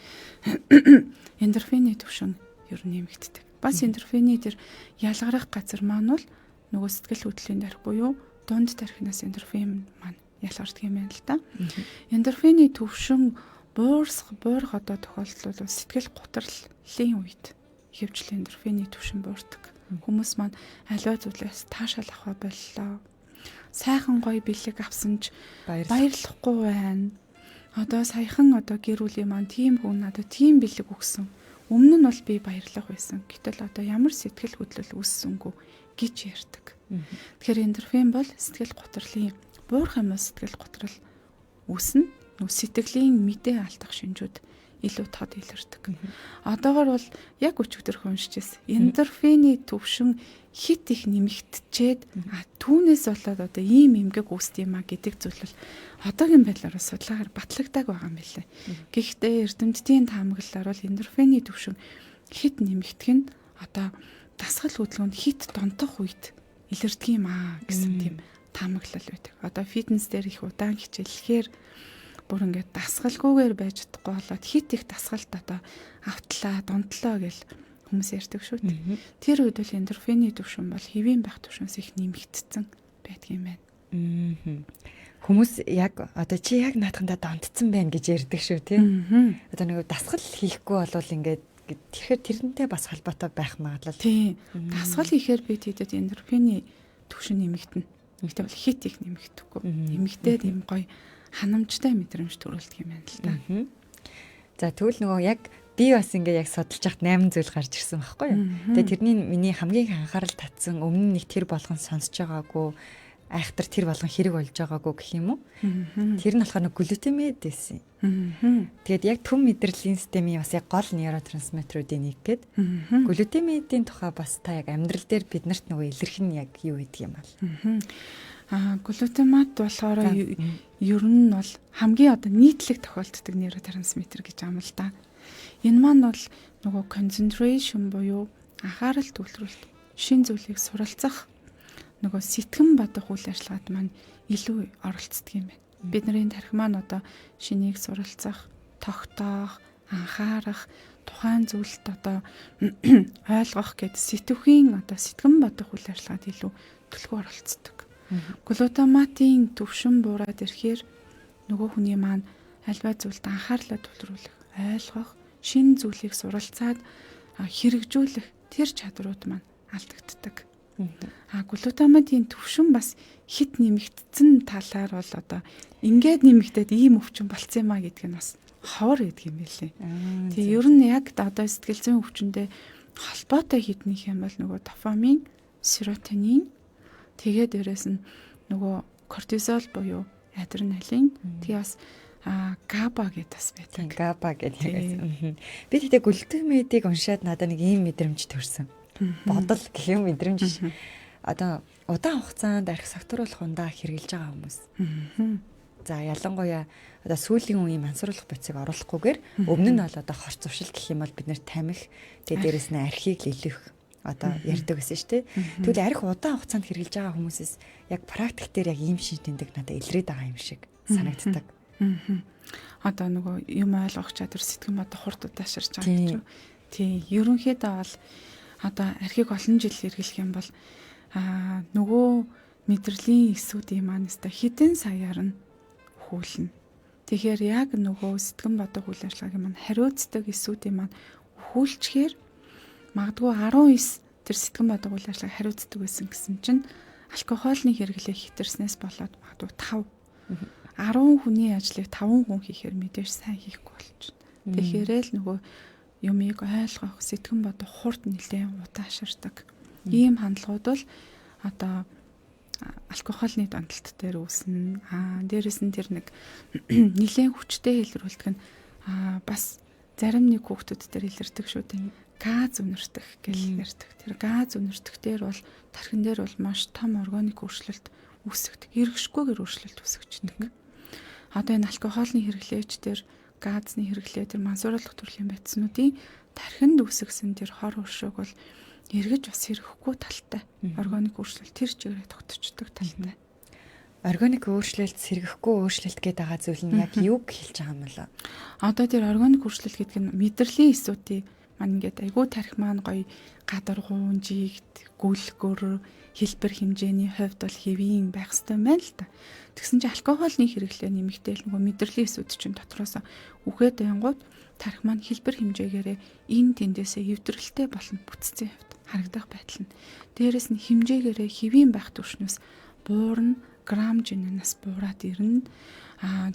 эндорфины түвшин ер нь нэмэгддэг. Бас эндорфины тэр ялгарах газар маань бол нөгөө сэтгэл хөдлөлийн тарих буюу дунд тархинаас эндорфин маань ялгардаг юм байна л да. Эндорфины түвшин буурах одоо тохиолдол бол сэтгэл гутралын үед ихэвчлэн эндорфины түвшин буурдаг. Хүмүүс маань аливаа зүйлээс таашаал авах боллоо. Сайхан гоё бэлэг авсан ч баярлахгүй байна. Одоо саяхан одоо гэр бүлийн маань тийм хүн надад тийм бэлэг өгсөн. Өмнө нь бол би баярлах байсан. Гэтэл одоо ямар сэтгэл хөдлөл үүссэнгүй гэж ярьдаг. Тэгэхээр эндорфин бол сэтгэл гутралын буурах юм бол сэтгэл гутрал үүснэ. Нөгөө сэтгэлийн мэдээ алдах шинжүүд илүү тод илэрдэг. Одоогор бол яг өчигдөр уншиж байсан. Эндорфины түвшин хит их нэмэгдчихэд түүнээс болоод одоо ийм эмгэг үүсдэг юм а гэдэг зүйл бол одоогийн байдлаар судалгаагаар батлагдааг байгаа юм билээ. Гэхдээ эрдэмтдийн таамаглалаар бол эндорфины түвшин хит нэмэгдэх нь одоо дасгал хөдөлгөөнд хит донтох үед илэрдэг юм а гэсэн тийм таамаглал байдаг. Одоо фитнес дээр их удаан хичээллэхээр бүр ингээд дасгалгүйгээр байж чадахгүй болоод хит их дасгалд одоо автлаа, донтлоо гэл хүмүүс ярьдаг шүү дээ. Тэр үед бол эндорфины түвшин бол хэвийн байх түвшинс их нэмэгдсэн байдаг юм байна. Хүмүүс яг одоо чи яг наадхандаа донтцсон байна гэж ярьдаг шүү тий. Одоо нэг дасгал хийхгүй болвол ингээд тэгэхээр тэрнтэй бас холбоотой байх магадлал. Тий. Дасгал хийхээр бид хэдэд эндорфины түвшин нэмэгдэнэ. Гэхдээ бол хит их нэмэгдэхгүй. Нэмэгдээд юм гоё ханамжтай мэдрэмж төрүүлдэг юм байна л да. За тэгвэл нөгөө яг би бас ингээ яг судалж байхад 8 зүйл гарч ирсэн байхгүй юу. Тэгээ тэрний миний хамгийн их анхаарал татсан өмнө нэг тэр болгон сонсож байгаагүй айхтар тэр болгон хэрэг болж байгаагүй гэх юм уу. Тэр нь болохоор нэг глютамид байсан. Тэгээд яг төм мэдрэлийн системийн бас яг гол нейротрансмиттеруудын нэг гээд глютамидын тухай бас та яг амьдрал дээр биднэрт нөгөө илэрх нь яг юу гэдэг юм бол. Глутамат болохоор ер нь бол хамгийн одоо нийтлэг тохиолддог нейротрансмиттер гэж юм л да. Энэ маань бол нөгөө concentration буюу анхаарал төвлөрөлт, шин зүйлийг суралцах нөгөө сэтгэн бодох үйл ажиллагаанд маань илүү оролцдог юм байна. Бидний тархи маань одоо шинийг суралцах, тогтоох, анхаарах, тухайн зүйлд одоо ойлгох гэд сэтвхийн одоо сэтгэн бодох үйл ажиллагаанд илүү төлхөө оролцдог. Глутаматын түвшин буураад ирэхээр нөгөө хүний маань альва зүйлд анхаарлаа төвлөрүүлэх, ойлгох, шинэ зүйлийг суралцаад хэрэгжүүлэх тэр чадрууд маань алдагддаг. Глутаматын түвшин бас хит нэмэгдсэн талаар бол одоо ингээд нэмэгдээд ийм өвчин болцсон юм а гэдг нь бас ховор гэдэг юм билээ. Тэгээ ер нь яг одоо сэтгэл зүйн өвчнөдөө холбоотой хіднийх юм бол нөгөө дофамин, серотонин, тэгээ дээрэс нь нөгөө кортизол буюу адреналин, тэгээ бас габа гэдэг бас байдаг. Габа гэдэг яг. Би тэгтээ глютамидыг уншаад надад нэг ийм мэдрэмж төрсөн. Бодол гэх юм мэдрэмж биш. Одоо удаан хугацаанд арх согтруулах ундаа хэрглэж байгаа хүмүүс. За ялангуяа одоо сүүлийн үеийн мансууруулах бодисыг оруулахгүйгээр өмнө нь бол одоо хорц зуршил гэх юм бол бид нэр тамхи тэгээ дээрэс нь архийг л илүү одоо ярьдаг гэсэн шүү дээ. Тэгвэл арх удаан хугацаанд хэрглэж байгаа хүмүүсээс яг практик дээр яг ийм шин тэмдэг надад илрээд байгаа юм шиг санагддаг. Одоо нөгөө юм ойлгох чадвар сэтгэн бодох хурд удаашарч байгаа гэж үү. Тий, ерөнхийдөө бол одоо архийг олон жил хэрэглэх юм бол нөгөө мэдрэлийн эсүүдийн маань өстой хэдэн саяар нь хүүлнэ. Тэгэхээр яг нөгөө сэтгэн бодох үйл ажиллагааг маань хариуцдаг эсүүдийн маань хүүлчихээр магадгүй 19 тэр сэтгэн бодох үйл ажиллагааг хариуцдаг байсан гэсэн чинь алкоголны хэрэглээ хэтэрснээс болоод магадгүй 5 10 хүний ажлыг 5 хүн хийхээр мэдээж сайн хийхгүй болчихно. Тэгэхээр л нөгөө юмыг ойлгох, сэтгэн бодох хурд нэлээд удаашардаг. Ийм хандлагууд бол одоо алкоголны донтолт дээр үүснэ. Дээрэс нь тэр нэг нэлээд хүчтэй илрүүлдэг нь бас зарим нэг хүүхдүүд дээр илэрдэг шүү дээ. Газ үнэртэх гэл ярьдаг. Тэр газ үнэртэх дээр бол тархин дээр бол маш том органик өөрчлөлт үүсгдэг. Эргэшгүйгээр өөрчлөлт үүсгэждэг. Одоо энэ алкоголны хэрэглээч дээр газны хэрэглээ тэр мансууруулах төрлийн бодиснуудын тархинд үүсгэсэн тэр хор хөршөөг бол эргэж бас хэрэгхгүй талтай. Органик өөрчлөлт тэр чигээрээ тогтчихдог талтай. Органик өөрчлөлт, сэргэхгүй өөрчлөлт гэдэг байгаа зүйл нь яг юуг хэлж байгаа юм бол? Одоо тэр органик өөрчлөлт гэдэг нь мэдрэлийн эсүүдийн маань ингээд айгүй тархи маань гоё гадаргуун, жигд, гүлгөр, хэлбэр хэмжээний хувьд бол хэвийн байх хэрэгтэй байна л та. Тэгсэн чинь алкоголны хэрэглээ нэмэгдээл нөгөө мэдрэлийн эсүүд чинь дотроос үхээд байнгут тархи маань хэлбэр хэмжээгээрээ энэ тэндээсээ эвдрэлтэй болно бүтцийн хувьд харагдах байдал нь. Дээрэс нь хэмжээгээрээ хэвийн байх түвшнээс буурна, грамм жинээс буураад ирнэ.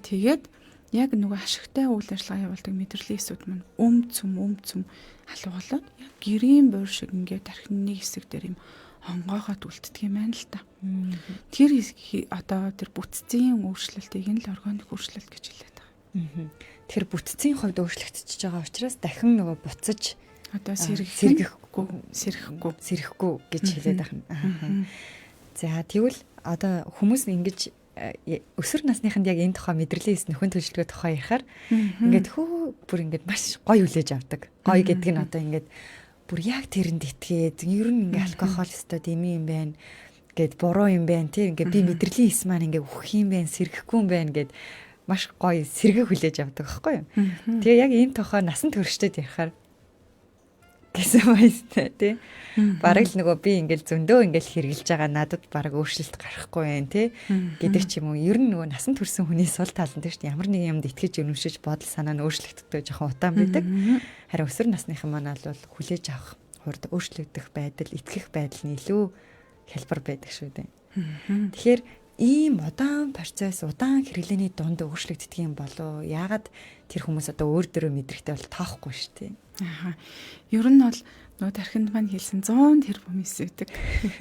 Тэгээд яг нөгөө ашигтай үйл ажиллагаа явуулдаг мэдрэлийн эсүүд маань өм цөм өм цөм алга болоод яг гэрийн буур шиг ингээд тархины нэг хэсэг дээр юм онгоогоод үлддэг юм байна л та. Тэр одоо тэр бүтцийн өөрчлөлтийг нь л органик өөрчлөлт гэж хэлээд байгаа. Тэгэхээр бүтцийн хувьд өөрчлөгдөж байгаа учраас дахин нөгөө буцаж одоо сэргэхгүй гэж хэлээд байна. За тэгвэл одоо хүмүүс ингэж өсвөр насныханд яг энэ тухай мэдрэлийн эс нөхөн төлөвлөгөө тухай ярихаар ингээд хөө бүр ингээд маш гоё хүлээж авдаг. Гоё гэдэг нь одоо ингээд бүр яг тэрэнд итгээд ер нь ингээд алкогол өстой дэмий юм байна гэд буруу юм байна тий ингээд би мэдрэлийн эс маань ингээд үхэх юм байна, сэргэхгүй юм байна гэд маш гоё сэргээ хүлээж авдаг байхгүй юу. Тэгээ яг энэ тухай насан туршдад ярихаар гэсэн баястай тий. Бараг л нөгөө би ингээл зөндөө ингээл хэрглэж байгаа надад бараг өөрчлөлт гарахгүй байх тий гэдэг ч юм уу. Ер нь нөгөө насан турсан хүний сул тал нь тийм шүү дээ. Ямар нэг юмд итгэж үнэмшиж бодол санаа нь өөрчлөгддөг жоохон удаан байдаг. Харин өсвөр насныхан маань бол хүлээж авах хурд өөрчлөгдөх байдал, итгэх байдал нь илүү хялбар байдаг шүү дээ. Тэгэхээр ийм удаан процесс, удаан хэрэглээний дунд өөрчлөгддөг юм болов? Яагаад тэр хүмүүс одоо өөр дөрөө мэдрэхтэй бол тоохгүй шүү дээ. Аха. Ер нь бол нөгөө тархинд маань хэлсэн 100 тэрбум эс байдаг.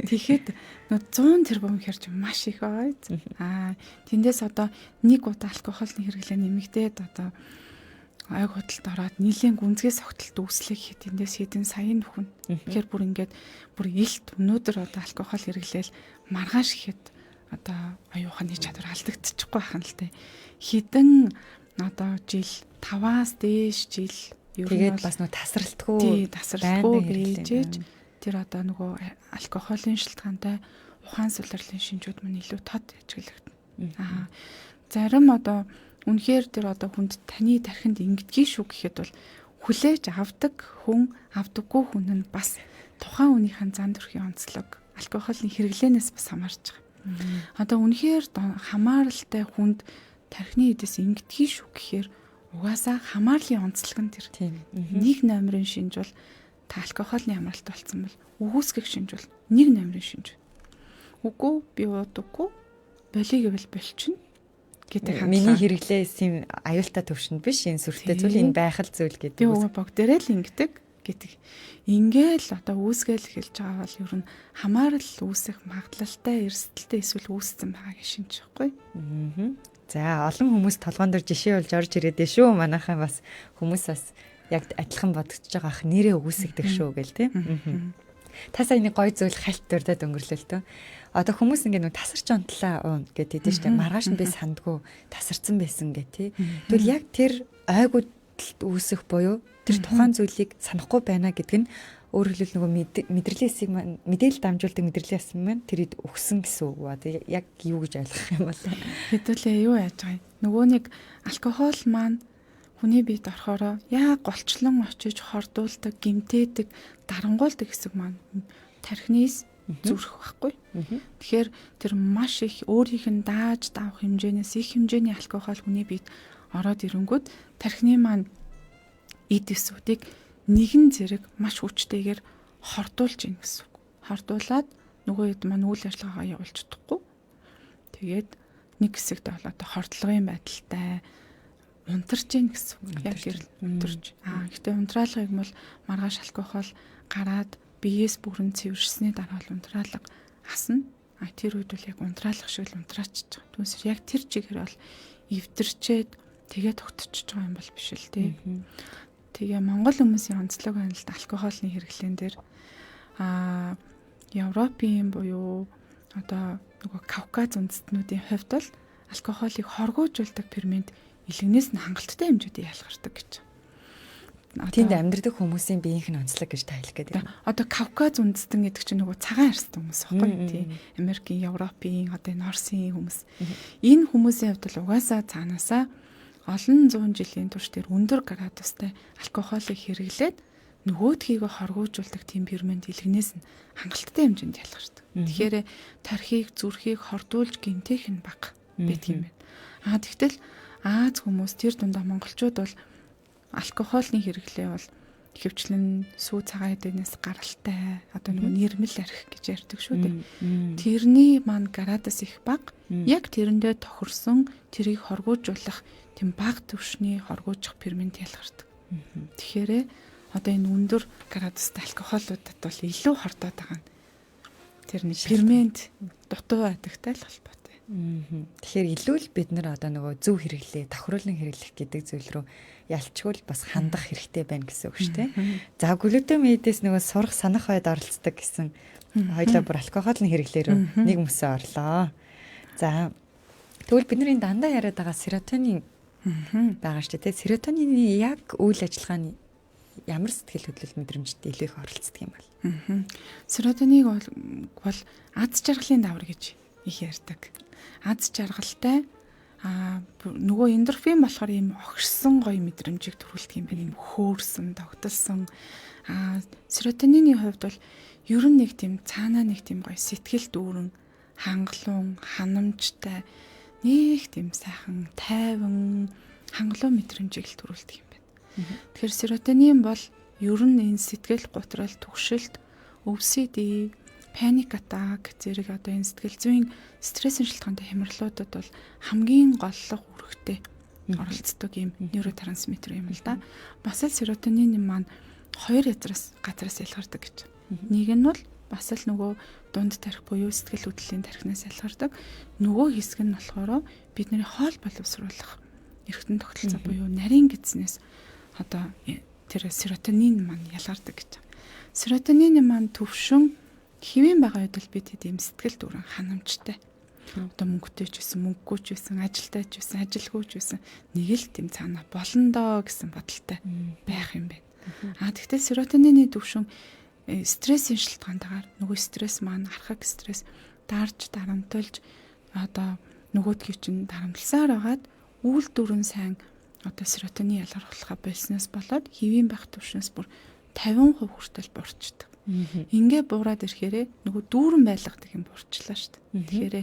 Тэгэхэд нөгөө 100 тэрбум хэрч маш их байгаа. Аа тэндээс одоо нэг удаа алкогольны хэрэглээ нэмэгдээд одоо ойг худалд ороод нийлэн гүнзгий согтолт үүслэх гэхэд тэндээс хэдэн саяын нөхөн. Тэгэхээр бүр ингээд бүр илт өнөөдөр одоо алкогол хэрэглээл маргааш гэхэд одоо оюуханы чадвар алдагдчихгүй байх нь л тэ. Хэдэн одоо жил 5-аас дээш жил тэгээд бас нөгөө тасралтгүй байж тэр одоо нөгөө алкоголын шилтгаантай ухаан суларлын шинжүүд мань илүү тод ажиглагдана. Аа зарим одоо үнэхээр тэр одоо хүнд таны тархинд ингэдгий шүү гэхэд бол хүлээж авдаг хүн авдаггүй хүн нь бас тухайн хүнийхэн зан төрхийн онцлог алкоголын хэрэглээнээс бас хамаарч байгаа. Одоо үнэхээр хамааралтай хүнд тархины эдээс ингэдгий шүү гэхээр угаасаа хамаарлын онцлог нь тэр. Нэг номерын шинж бол та алкоголны хамааралтай болсон бол үгүйсгэх шинж бол нэг номерын шинж. Үгүй би уудаггүй болиё гэвэл болчихно гэдэг хандлага. Миний хэрэглээ эсийн аюултай төвшөнд биш, энэ сүртэй зүйл, энэ байхал зүйл гэдэг. Би угаа бог дээрээ л ингэдэг гэдэг. Ингээл одоо үүсгээл эхэлж байгаа бол ер нь хамаарал үүсэх магадлалтай, эрсдэлтэй эсвэл үүссэн байгаа гэж шинж байхгүй. За олон хүмүүс толгоон дээр жишээ болж орж ирээд шүү. Манайхаа бас хүмүүс бас яг адилхан бодогдож байгаа ах нэрээ үгүйсгдэг шүү гэл тийм. Та сая нэг гоё зүйл хальт дурдаад өнгөрлөө л төө. Одоо хүмүүс ингээ нэг тасарч онтлаа уун гэдэг тийм шүү дээ. Маргааш нь би сандгүй тасарсан байсан гэ тий. Тэгвэл яг тэр ойгуудалд үүсэх буюу тэр тухайн зүйлийг санахгүй байна гэдэг нь өөрөөр хэлбэл нөгөө мэдрэлийн эсийг маань мэдээлэл дамжуулдаг мэдрэлийн эс маань тэрийг өгсөн гэсэн үг ба. Тэг яг юу гэж ойлгох юм бол? Хэдүүлээ юу яаж байгаа юм? Нөгөө нэг алкогол маань хүний биед орохороо яг голчлон очиж хордуулдаг, гимтээдэг, дарангуйлдаг хэсэг маань тархинээс зүрх байхгүй. Тэгэхээр тэр маш их өөрийнх нь дааж давах хэмжээнээс их хэмжээний алкогол хүний биед ороод ирэнгүүт тархины маань эд эсүүдийг нэгэн зэрэг маш хүчтэйгээр хордуулж ийн гэсэн үг. Хордуулаад нөгөө хэд маань үйл ажиллагаагаа явуулж чадахгүй. Тэгээд нэг хэсэгт бол одоо хордлогын байдалтай унтарч ийн гэсэн үг. Яг гэрэл унтарч. Гэтэ унтраалгыг бол маргааш алкогол гараад биеэс бүрэн цэвэршсэний дараа бол унтраалга асна. Тэр үед бол яг унтраалах шиг л унтраачиж байгаа. Түүнээс яг тэр чигээр бол эвдэрчээд тэгээ тогтчихж байгаа юм бол биш л дээ. Тэгээ Монгол хүмүүсийн онцлог байна л да алкоголны хэрэглээн дээр Европын буюу одоо нөгөө Кавказ үндэстнүүдийн хувьд бол алкоголыг хоргоожуулдаг фермент илэгнээс нь хангалттай хэмжээтэй ялгардаг гэж. Тэнд амьдардаг хүмүүсийн биеийнх нь онцлог гэж тайлах гэдэг. Одоо Кавказ үндэстэн гэдэг чинь нөгөө цагаан арьстай хүмүүс байхгүй тий. Америкийн, Европын, одоо энэ Оросын хүмүүс. Энэ хүмүүсийн хувьд бол угаасаа цаанаасаа олон зуун жилийн турш тэр өндөр градустай алкоголыг хэрэглээд нөгөөдхийгөө хоргоожуулдаг тийм фермент илэгнээс нь хангалттай хэмжээнд ялгардаг. Тэгэхээр тархийг, зүрхийг хордуулж гэмтэх нь бага байдаг юм байна. Тэгтэл Аз хүмүүс тэр дундаа монголчууд бол алкоголны хэрэглээ бол ихэвчлэн сүү цагаан эдэнээс гаралтай одоо нөгөө нэрмэл арх гэж ярьдаг шүү дээ. Тэрний маань градус их бага. Яг тэрэндээ тохирсон тэрийг хоргоожуулах тийм бага түвшний хоргоожих фермент ялгардаг. Тэгэхээр одоо энэ өндөр градустай алкоголуудад бол илүү хордоод байгаа нь тэр нэг фермент дутуу байдагтай л холбоотой. Тэгэхээр илүү л бид нар одоо нөгөө зөв хэрэглээ, тохируулан хэрэглэх гэдэг зүйл рүү ялчгүй л бас хандах хэрэгтэй байна гэсэн үг шүү дээ. За глутамидээс нөгөө сурах санах байд оролцдог гэсэн хоёлаа бүр алкоголын хэрэглээ рүү нэг мөсөө орлоо. За тэгвэл бид нар энэ дандаа яриад байгаа серотонин байгаа шүү дээ. Серотонины яг үйл ажиллагаа нь ямар сэтгэл хөдлөл мэдрэмжид илүү их оролцдог юм бол? Серотониныг бол аз жаргалын давар гэж их ярьдаг. Аз жаргалтай нөгөө эндорфин болохоор ийм огшсон гоё мэдрэмжийг төрүүлдэг юм байна. Ийм хөөрсөн, догдолсон. Серотонины хувьд бол ер нь нэг тийм цаанаа нэг тийм гоё сэтгэл дүүрэн, хангалуун, ханамжтай, нэг тийм сайхан, тайван, хангалуун мэдрэмжийг л төрүүлдэг юм байна. Тэгэхээр серотонин бол ер нь энэ сэтгэл гутрал, түгшилт, OCD, panic attack зэрэг одоо энэ сэтгэл зүйн стрессийн шалтгаантай хямралуудад бол хамгийн голлох үүрэгтэй оролцдог юм нейротрансмиттер юм л да. Бас л серотонин маань хоёр газраас ялгардаг гэж. Нэг нь бол бас л нөгөө дунд тарих буюу сэтгэл хөдлөлийн тархинаас ялгардаг. Нөгөө хэсэг нь болохоор бидний хоол боловсруулах эргэтэн тогтолцоо буюу нарийн гэдснээс одоо тэр серотонин маань ялгардаг гэж. Серотонин маань төвшин хэвэн байгаа үед бол бид хэд юм сэтгэл дүүрэн ханамжтай. Одоо мөнгөтэй ч байсан, мөнгөгүй ч байсан, ажилтай ч байсан, ажилгүй ч байсан нэг л тийм цаана болно доо гэсэн бодолтой байх юм байна. Тэгтэл серотонины төвшин стрессийн шалтгаантайгаар нөгөө стресс маань архаг стресс дарж дарамталж одоо нөгөөдгийг чинь дарамтласаар байгаад үйлдвэр нь сайн одоо серотонин ялгаруулахаа болсноос болоод хэвийн байх төвшнөөс бүр 50% хүртэл буурчдаг. Ингээ буураад ирэхээрээ нөгөө дүүрэн байлгадаг юм буурчлаа шүү дээ. Тэгэхээр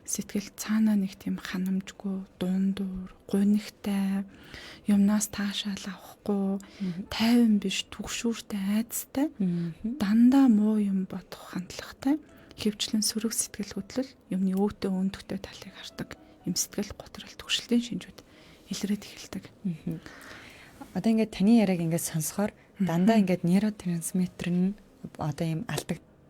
сэтгэл цаанаа нэг тийм ханамжгүй, дундуур, гунигтай, юмнаас таашаал авахгүй, тайван биш, түгшүүртэй, айдастай, дандаа муу юм бодох хандлагатай, хөвчлэн сөрөг сэтгэл хөдлөл, юмны өөтөө өндөгтэй талыг хардаг юм сэтгэл готрол түгшилтийн шинжүүд илрээд эхэлдэг. Одоо ингээд таны яриаг ингээд сонсохоор дандаа ингээд нейротрансмиттер нь одоо ийм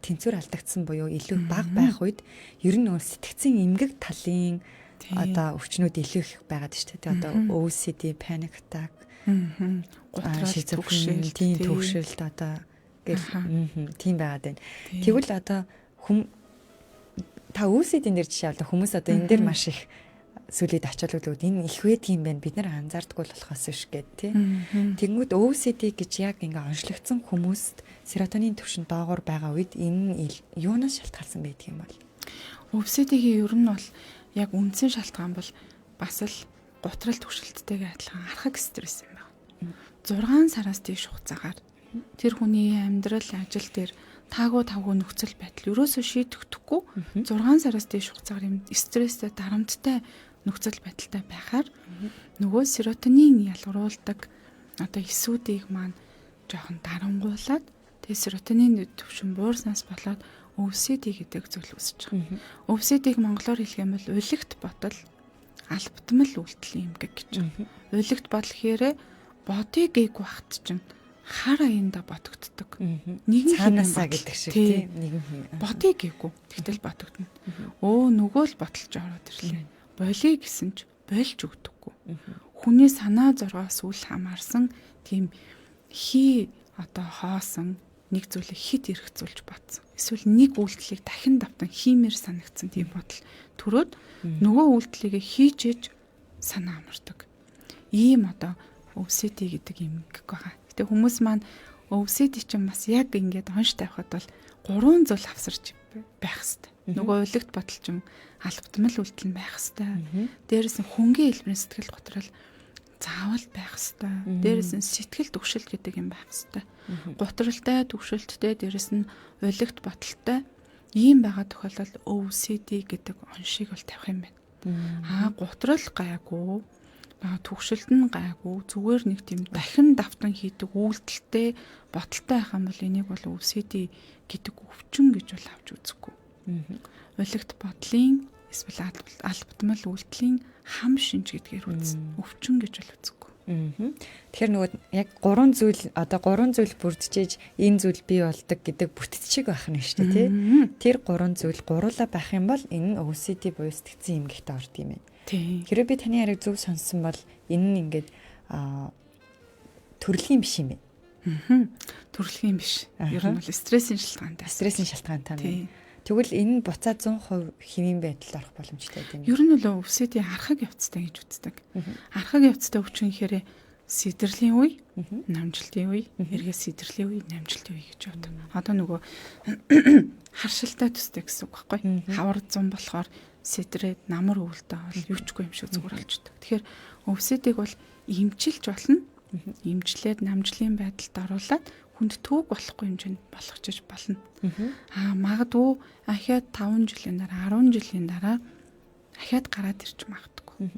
тэнцвэр алдагдсан буюу илүү бага байх үед ер нь нөгөө сэтгцийн эмгэг талын одоо өвчнүүд илүү их байгаад шүү дээ. Одоо OCD, panic attack, гутрал, тийм түгшэлт одоо гэл тийм байгаад байна. Тэгвэл одоо та OCD-н дээр жишээ авлаа. Хүмүүс одоо энэ дээр маш их сүлээд ачаал өгдөг. Энэ их байдаг юм байна. Бид нар анзаардаггүй л болохоос биш гэд тий. Тэгэнгүүт OCD гэж яг ингээ онцлогдсон хүмүүст серотонин түвшин доогуур байгаа үед энэ юунаас шалтгаалсан байдаг юм бол? OCD-ийн ер нь бол яг үндсэн шалтгаан бол бас л гутрал түгшилттэйгээ адилхан архаг стресс юм байна. 6 сараас дээш хугацаагаар тэр хүний амьдрал, ажил дээр таагүй тавгүй нөхцөл байдал ерөөсөө шийдэгдэхгүй 6 сараас дээш хугацаагаар юм стресстэй, дарамттай нөхцөл байдалтай байхаар нөгөө серотонин ялгаруулдаг одоо эсүүдийг маань жоохон дарангуулад тэгээ серотонин төвшин буурснаас болоод OCD гэдэг зүйл үүсэж байгаа. OCD-г монголоор хэлэх юм бол улагт бодол, албатмал үйлдэлийн эмгэг гэж байна. Улагт бодол гэхээр бодъё гээгүй бахт чинь хар аянда бодогддог. Нэгэн цаанаасаа гэдэг шиг тийм нэгэн хин. Бодъё гээгүй. Тэгтэл бодогдно. Өө нөгөө л бодолж ороод ирлээ. Болиё гэсэн ч болж өгдөггүй. Хүний санаа зоргоос үл хамаарсан тийм хий одоо хоосон нэг зүйлийг хит эргцүүлж бодсон. Эсвэл нэг үйлдэлийг дахин давтан хиймээр санагдсан тийм бодол төрөөд нөгөө үйлдэлийг хийжээж санаа амардаг. Ийм одоо OCD гэдэг эмгэг байгаа. Гэтэ хүмүүс маань OCD чинь бас яг ингээд онш тавихад бол гурван зүйл авсарч байх хэвээр. Нөгөө улагт бодол чинь албатмал үйлдэл нь байх хэвээр. Дээрээс нь хөнгийн хэлбэрийн сэтгэл готрол заавал байх хэвээр. Дээрээс нь сэтгэл түгшилт гэдэг юм байх хэвээр. Гутралтай, түгшилттэй, дээрээс нь улагт бодолтой ийм байгаа тохиолдолд OCD гэдэг оншийг бол тавих юм байна. Гутрал гайгүй, түгшилт нь гайгүй, зүгээр нэг тийм дахин давтан хийдэг үйлдэлтэй, бодолтой байх юм бол энийг бол OCD гэдэг өвчин гэж бол авч үзэхгүй. Улагт бодлын эсвэл албатмал үйлдэлийн хам шинж гэдгээр үз. Өвчин гэж бол үзэхгүй. Тэгэхээр нөгөө яг гурван зүйл одоо гурван зүйл бүрдчихэж энэ зүйл бий болдог гэдэг бүтэц шиг байх нь шүү дээ, тий. Тэр гурван зүйл гуруула байх юм бол энэ нь OCD буюу сэтгцийн эмгэгт ордог юм байна. Хэрвээ би таны яриаг зөв сонссон бол энэ нь ингээд төрөлхийн биш юм байна. Төрөлхийн биш. Ер нь бол стрессийн шалтгаантай. Стрессийн шалтгаантай юм. Тэгвэл энэ нь буцаа 100% хэвийн байдалд орох боломжтой юм. Ер нь бол OCD архаг явцтай гэж үздэг. Архаг явцтай өвчин гэхээр сэдрэлийн үе, намжилтын үе, эргээ сэдрэлийн үе, намжилтын үе гэж явдаг. Одоо нөгөө харшилтай төстэй гэсэн үг байхгүй. Хавар зам болохоор сэдрээд намар өвөлтөө бол юучгүй юм шиг зүгээр болчдөг. Тэгэхээр OCD-г бол эмчилж болно. Эмчлээд намжлын байдалд оруулаад хүнд төвөг болохгүй хэмжээнд болгочих болно. Аа магадгүй ахиад 5 жилийн дараа, 10 жилийн дараа ахиад гараад ирж магадгүй.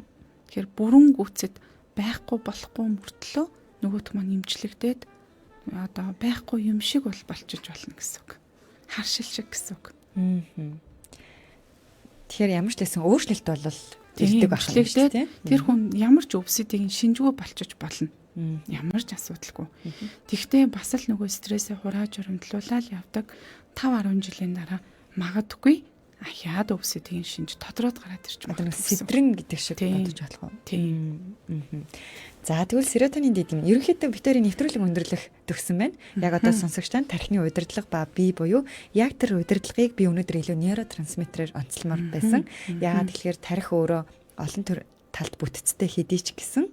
Тэгэхээр бүрэн гүйцэд байхгүй болохгүй мөртлөө нөгөөх маань эмчлэгдээд одоо байхгүй юм шиг бол болчих болно гэсэн үг. Харшил шиг гэсэн үг. Тэгэхээр ямар ч лсэн өөрчлөлт бол ирдэг байх юм шүү дээ. Тэр хүн ямар ч өвсөдийг шинжгүй болчих болно. Ямар ч асуудалгүй. Тэгвэл бас л нөгөө стрессээ хурааж урамтлуулаад явдаг 5 10 жилийн дараа магадгүй ахиад өвсөдийн шинж тодроод гараад ирж байна. Сэдрэн гэдэг шиг бодож болох уу? Тийм. За тэгвэл серотонин дэд юм. Ерөнхийдөө бид хоёрын нэвтрүүлэг өндөрлөх төгсөн байна. Яг одоо сонсогч тань тархины удирдлага ба бие буюу яг тэр удирдлагыг би өнөөдөр илүү нейротрансмиттерээр онцлмоор байсан. Яагаад тэгэхээр тархи өөрөө олон төр талд бүтцтэй хэдий ч гэсэн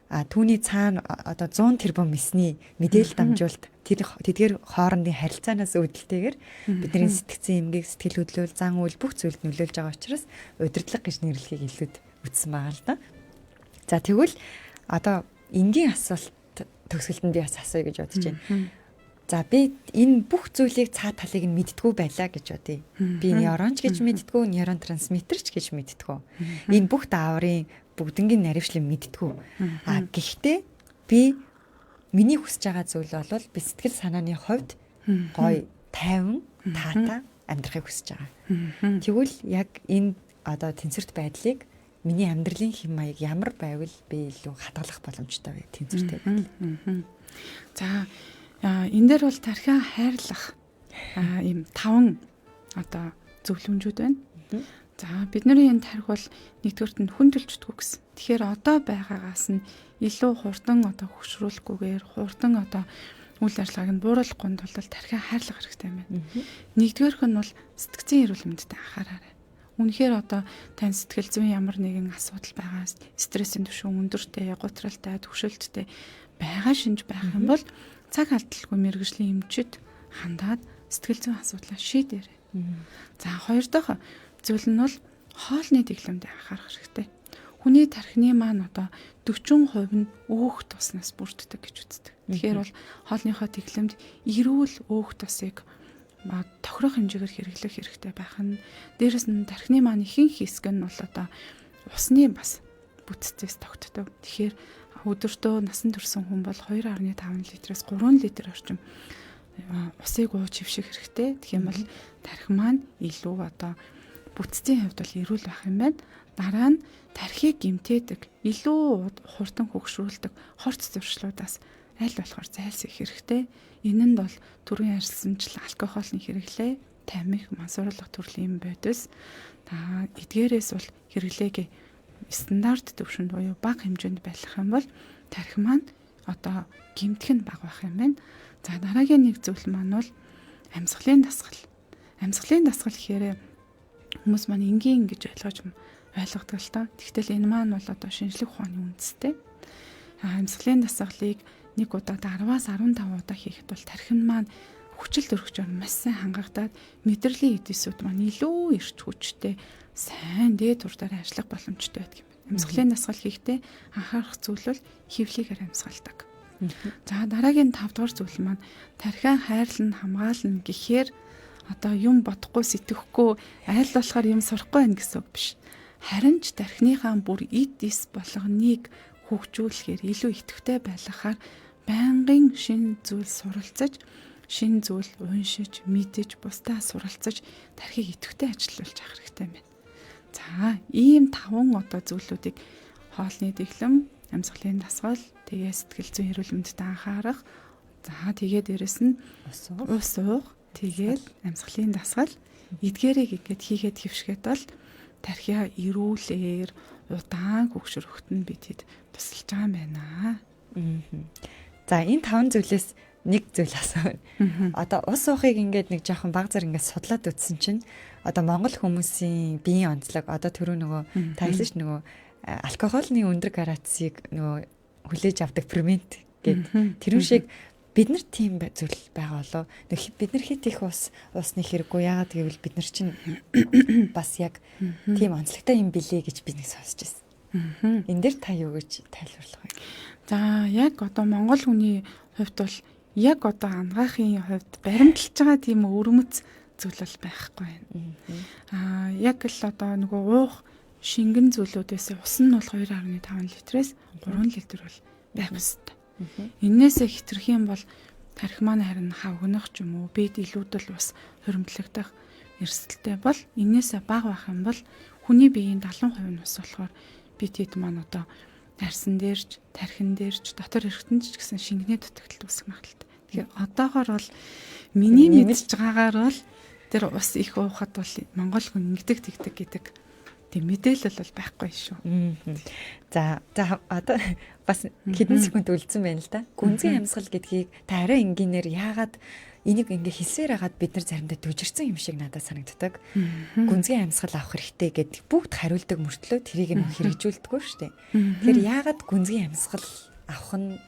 түүний цаана одоо 100 тэрбум мэсний мэдээлэл дамжуулалт тэр тэдгээр хоорондын харилцаанаас үүдэлтэйгээр бидний сэтгцэн эмгэг, сэтгэл хөдлөл, зан үйл бүх зүйлд нөлөөлж байгаа учраас удирдлага гэж нэрлэхийг илүүд үзсэн байгаа л да. За тэгвэл одоо энгийн асуулт төгсгөлд нь би бас асууя гэж бодож байна. За би энэ бүх зүйлийг цаа талыг нь мэддгүү байлаа гэж бодъё. Би нейронч гэж мэддгүү, нейротрансмиттер ч гэж мэддгүү. Энэ бүх дааврын бүгднгийн наривчлан мэддгүү. А гэхдээ би миний хүсэж байгаа зүйл бол би сэтгэл санааны хувьд гоё, тайван, таатай амьдрахыг хүсэж байгаа. Тэгвэл яг энэ одоо тэнцвэрт байдлыг миний амьдралын хэм маяг ямар байвал би илүү хадгалах боломжтой вэ? Тэнцвэртэй байдал. За энэ дээр бол тархиа хайрлах ийм 5 одоо зөвлөмжүүд байна. За бидний энэ тархи бол нэгдүгüрт нь хүндэлждэггүй гэсэн. Тэгэхээр одоо байгаагаас нь илүү хурдан одоо хөгшрүүлэхгүйгээр хурдан одоо үйл ажиллагааг нь бууруулахгүй тулд тархиа хайрлах хэрэгтэй юм байна. Нэгдүгээрх нь бол сэтгцийн эрүүл мэндэд анхаараарай. Үнэхээр одоо тань сэтгэл зүйн ямар нэгэн асуудал байгаа, стрессийн түвшин өндөртэй, гутралтай, түгшэлттэй байгаа шинж байх юм бол цаг алдалгүй мэргэжлийн эмчит хандаад сэтгэл зүйн асуудлаа шийдээрэй. За хоёр дахь зүйл нь бол хоолны дэглэмд анхаарах хэрэгтэй. Хүний тархины маань одоо 40% нь өөх туснаас бүрддэг гэж үздэг. Тэгэхээр бол хоолныхоо дэглэмд эрүүл өөх тусыг тохирох хэмжээгээр хэрэглэх хэрэгтэй байх нь. Дээрэс нь тархины маань ихэнх хэсэг нь бол одоо усны бас бүтцээс тогтдог. Тэгэхээр өдөртөө насан турсан хүн бол 2.5 литрээс 3 литр орчим усыг ууж хөвших хэрэгтэй. Тэгэх юм бол тархи маань илүү одоо бүтцийн хувьд бол эрүүл байх юм байна. Дараа нь тархийг гэмтээдэг, илүү хурдан хөгшрүүлдэг хорц зуршлуудаас аль болохоор зайлсхийх хэрэгтэй. Энэ нь бол түрүүн ярьсанчлан алкоголын хэрэглээ, тамхи, мансууруулах төрлийн бодис. Эдгээрээс бол хэрэглээг стандарт түвшинд буюу бага хэмжээнд байх юм бол тархи маань одоо гэмтэх нь бага байх юм байна. За дараагийн нэг зүйл маань бол амьсгалын дасгал. Амьсгалын дасгал гэхээр хүмүүс маань энгийн гэж ойлгодог л доо. Тэгтэл энэ маань бол одоо шинжлэх ухааны үндэстэй. Амьсгалын дасгалыг нэг удаад 10-аас 15 удаа хийхэд бол тархин маань хүчил төрөгчөөр маш сайн хангагдаад мэдрэлийн эдисүүд маань илүү эрч хүчтэй сайн дээд турдаар ажиллах боломжтой байдаг юм байна. Амьсгалын дасгал хийхдээ анхаарах зүйл бол хөвлийгээр амьсгалдаг. За дараагийн 5 дугаар зүйл маань тархиа хайрлан хамгаална гэхээр одоо юм бодохгүй сэтгэхгүй аль болохоор юм сурахгүй байх гэсэн үг биш. Харин ч тархиныхаа бүр эд эс болгоныг хөгжүүлэхээр илүү идэвхтэй байлгахаар байнгын шинэ зүйл суралцаж, шинэ зүйл уншиж, мэдэж, бусдаа суралцаж тархийг идэвхтэй ажилуулж явах хэрэгтэй юм байна. За, ийм 5 одоо зүйлүүдийг хоолны дэглэм, Амьсгалын дасгал, тэгээ сэтгэл зүйн эрүүл мэндэд анхаарах. За тэгээ дээрэс нь ус уух, тэгээл амьсгалын дасгал эдгээрийг ингээд хийгээд хөвшгээд бол тархиа эрүүлээр удаан хөгшөрөхт нь бид хэд тусалж байгаа юм байна. За энэ 5 зүйлээс нэг зүйл асууя. Одоо ус уухыг ингээд нэг жоохон баг зэрэг ингээд судлаад үзсэн чинь одоо монгол хүмүүсийн биеийн онцлог одоо түрүү нөгөө та хэлсэн ш нөгөө алкогольны өндөр градусыг нөгөө хүлээж авдаг фермент гэд тэрүүн шиг бид нар тийм зүйл байгаа болов. Бид нар хит их ус уусны хэрэггүй. Яагаад гэвэл бид нар чинь бас яг тийм онцлогтой юм билээ гэж би нэг сонсч байсан. Энэ дээр та юу гэж тайлбарлах вэ? За яг одоо монгол хүний хувьд бол яг одоо ангаахын хувьд баримталж байгаа тийм өвөрмөц зүйл бол байхгүй байна. Аа яг л одоо нөгөө уух шингэн зүйлүүдээс ус нь бол 2.5 литрээс 3 литр бол байх ёстой. Эннээсээ хитрэх юм бол тархи маань харин хавгнах ч юм уу бид илүүдэл ус хуримтлагдах эрсдэлтэй бол эннээсээ бага байх юм бол хүний биеийн 70% нь ус болохоор бид хэд маань одоо арьсан дээрч, тархин дээрч, дотор эргэтэнд ч гэсэн шингэний дутагдaltaд үүсэх магадлалтай. Тэгэхээр одоогор бол миний мэдж байгаагаар бол тэр ус их уухад бол монгол хүн ингэдэг тэгдэг гэдэг тийм мэдээлэл бол байхгүй шүү. За за одоо бас хэдэн секунд үлдсэн байна л да. Гүнзгий амьсгал гэдгийг та арай энгийнээр яагаад энийг ингээ хэлсээр хагаад бид нар заримдаа дүжирсэн юм шиг надад санагддаг. Гүнзгий амьсгал авах хэрэгтэй гэд бүгд хариулдаг мөртлөө тэрийг нь хэрэгжүүлдэггүй шүү дээ. Тэгэхээр яагаад гүнзгий амьсгал авах нь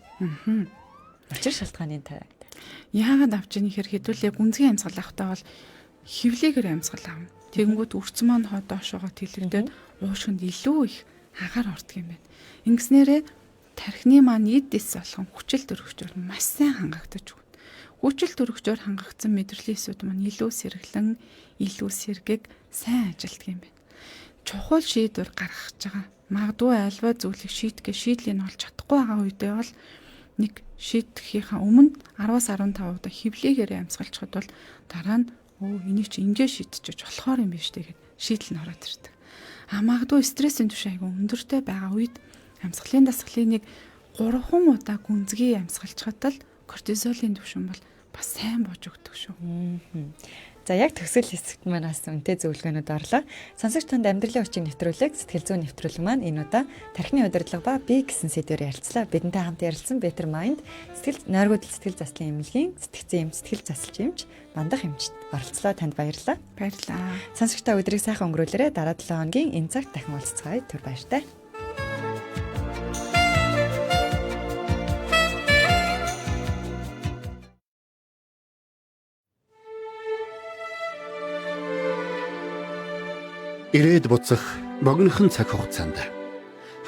учир шалтгааны та яагаад авч ийн гэхээр хэдүүлээ гүнзгий амьсгал авахтаа бол хевлэгээр амьсгал авна. Тэгэнгүүт үрцэн маань хоо доошоогоо тэлэгдээд уушгинд илүү их агаар ордог юм байна. Ингэснээрээ тархины маань эд эс болгон хүчил төрөгчөөр маш сайн хангагдаж өгнө. Хүчил төрөгчөөр хангагдсан мэдрэлийн эсүүд маань илүү сэргэлэн, илүү сэргэг сайн ажилтдаг юм байна. Чухал шийдвэр гаргах гэж байгаа. Магадгүй альва зүйлийг шийдэхээ шийдлийг нь олж чадахгүй байгаа үедээ бол нэг шийдэхийнхаа өмнө 10-аас 15 удаа хевлэгээр амьсгалчихад бол дараа нь энийг чи ингэ шийдчихэж болохоор юм биш үү гэд шийдэл нь ороод ирдэг. А магадгүй стрессийн түвшин айгүй өндөртэй байгаа үед амьсгалын дасгалын нэг 3 удаа гүнзгий амьсгалчихад л кортизолын түвшин бол бас сайн бууж өгдөг шүү. За яг төгсгөл хэсэгт маань бас үнэтэй зөвлөгөөнүүд орлоо. Сонсогч танд амьдралын учир нэвтрүүлэг, сэтгэл зүйн нэвтрүүлэг маань энэ удаа тархины удирдлага ба бие гэсэн сэдвээр ярилцлаа. Бидэнтэй хамт ярилцсан Better Mind сэтгэл нойргүйдэл сэтгэл заслын эмнэлгийн сэтгцэн эмч, сэтгэл засалч эмч Мандах эмчт оролцлоо. Танд баярлалаа. Баярлалаа. Сонсогч та өдрийг сайхан өнгөрүүлээрэй. Дараа 7 хоногийн энэ цагт дахин уулзцгаая. Түр баяртай. Ирээд буцах богинохон цаг хугацаанд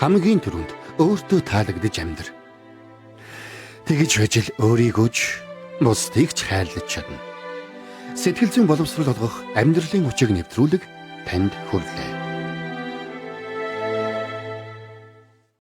хамгийн түрүүнд өөртөө таалагдж амьдр. Тэгж байж л өөрийгөө ч бусдыг ч хайрлаж чадна. Сэтгэл зүйн боловсрол олгох амьдралын учиг нэвтрүүлэг танд хүрэлээ.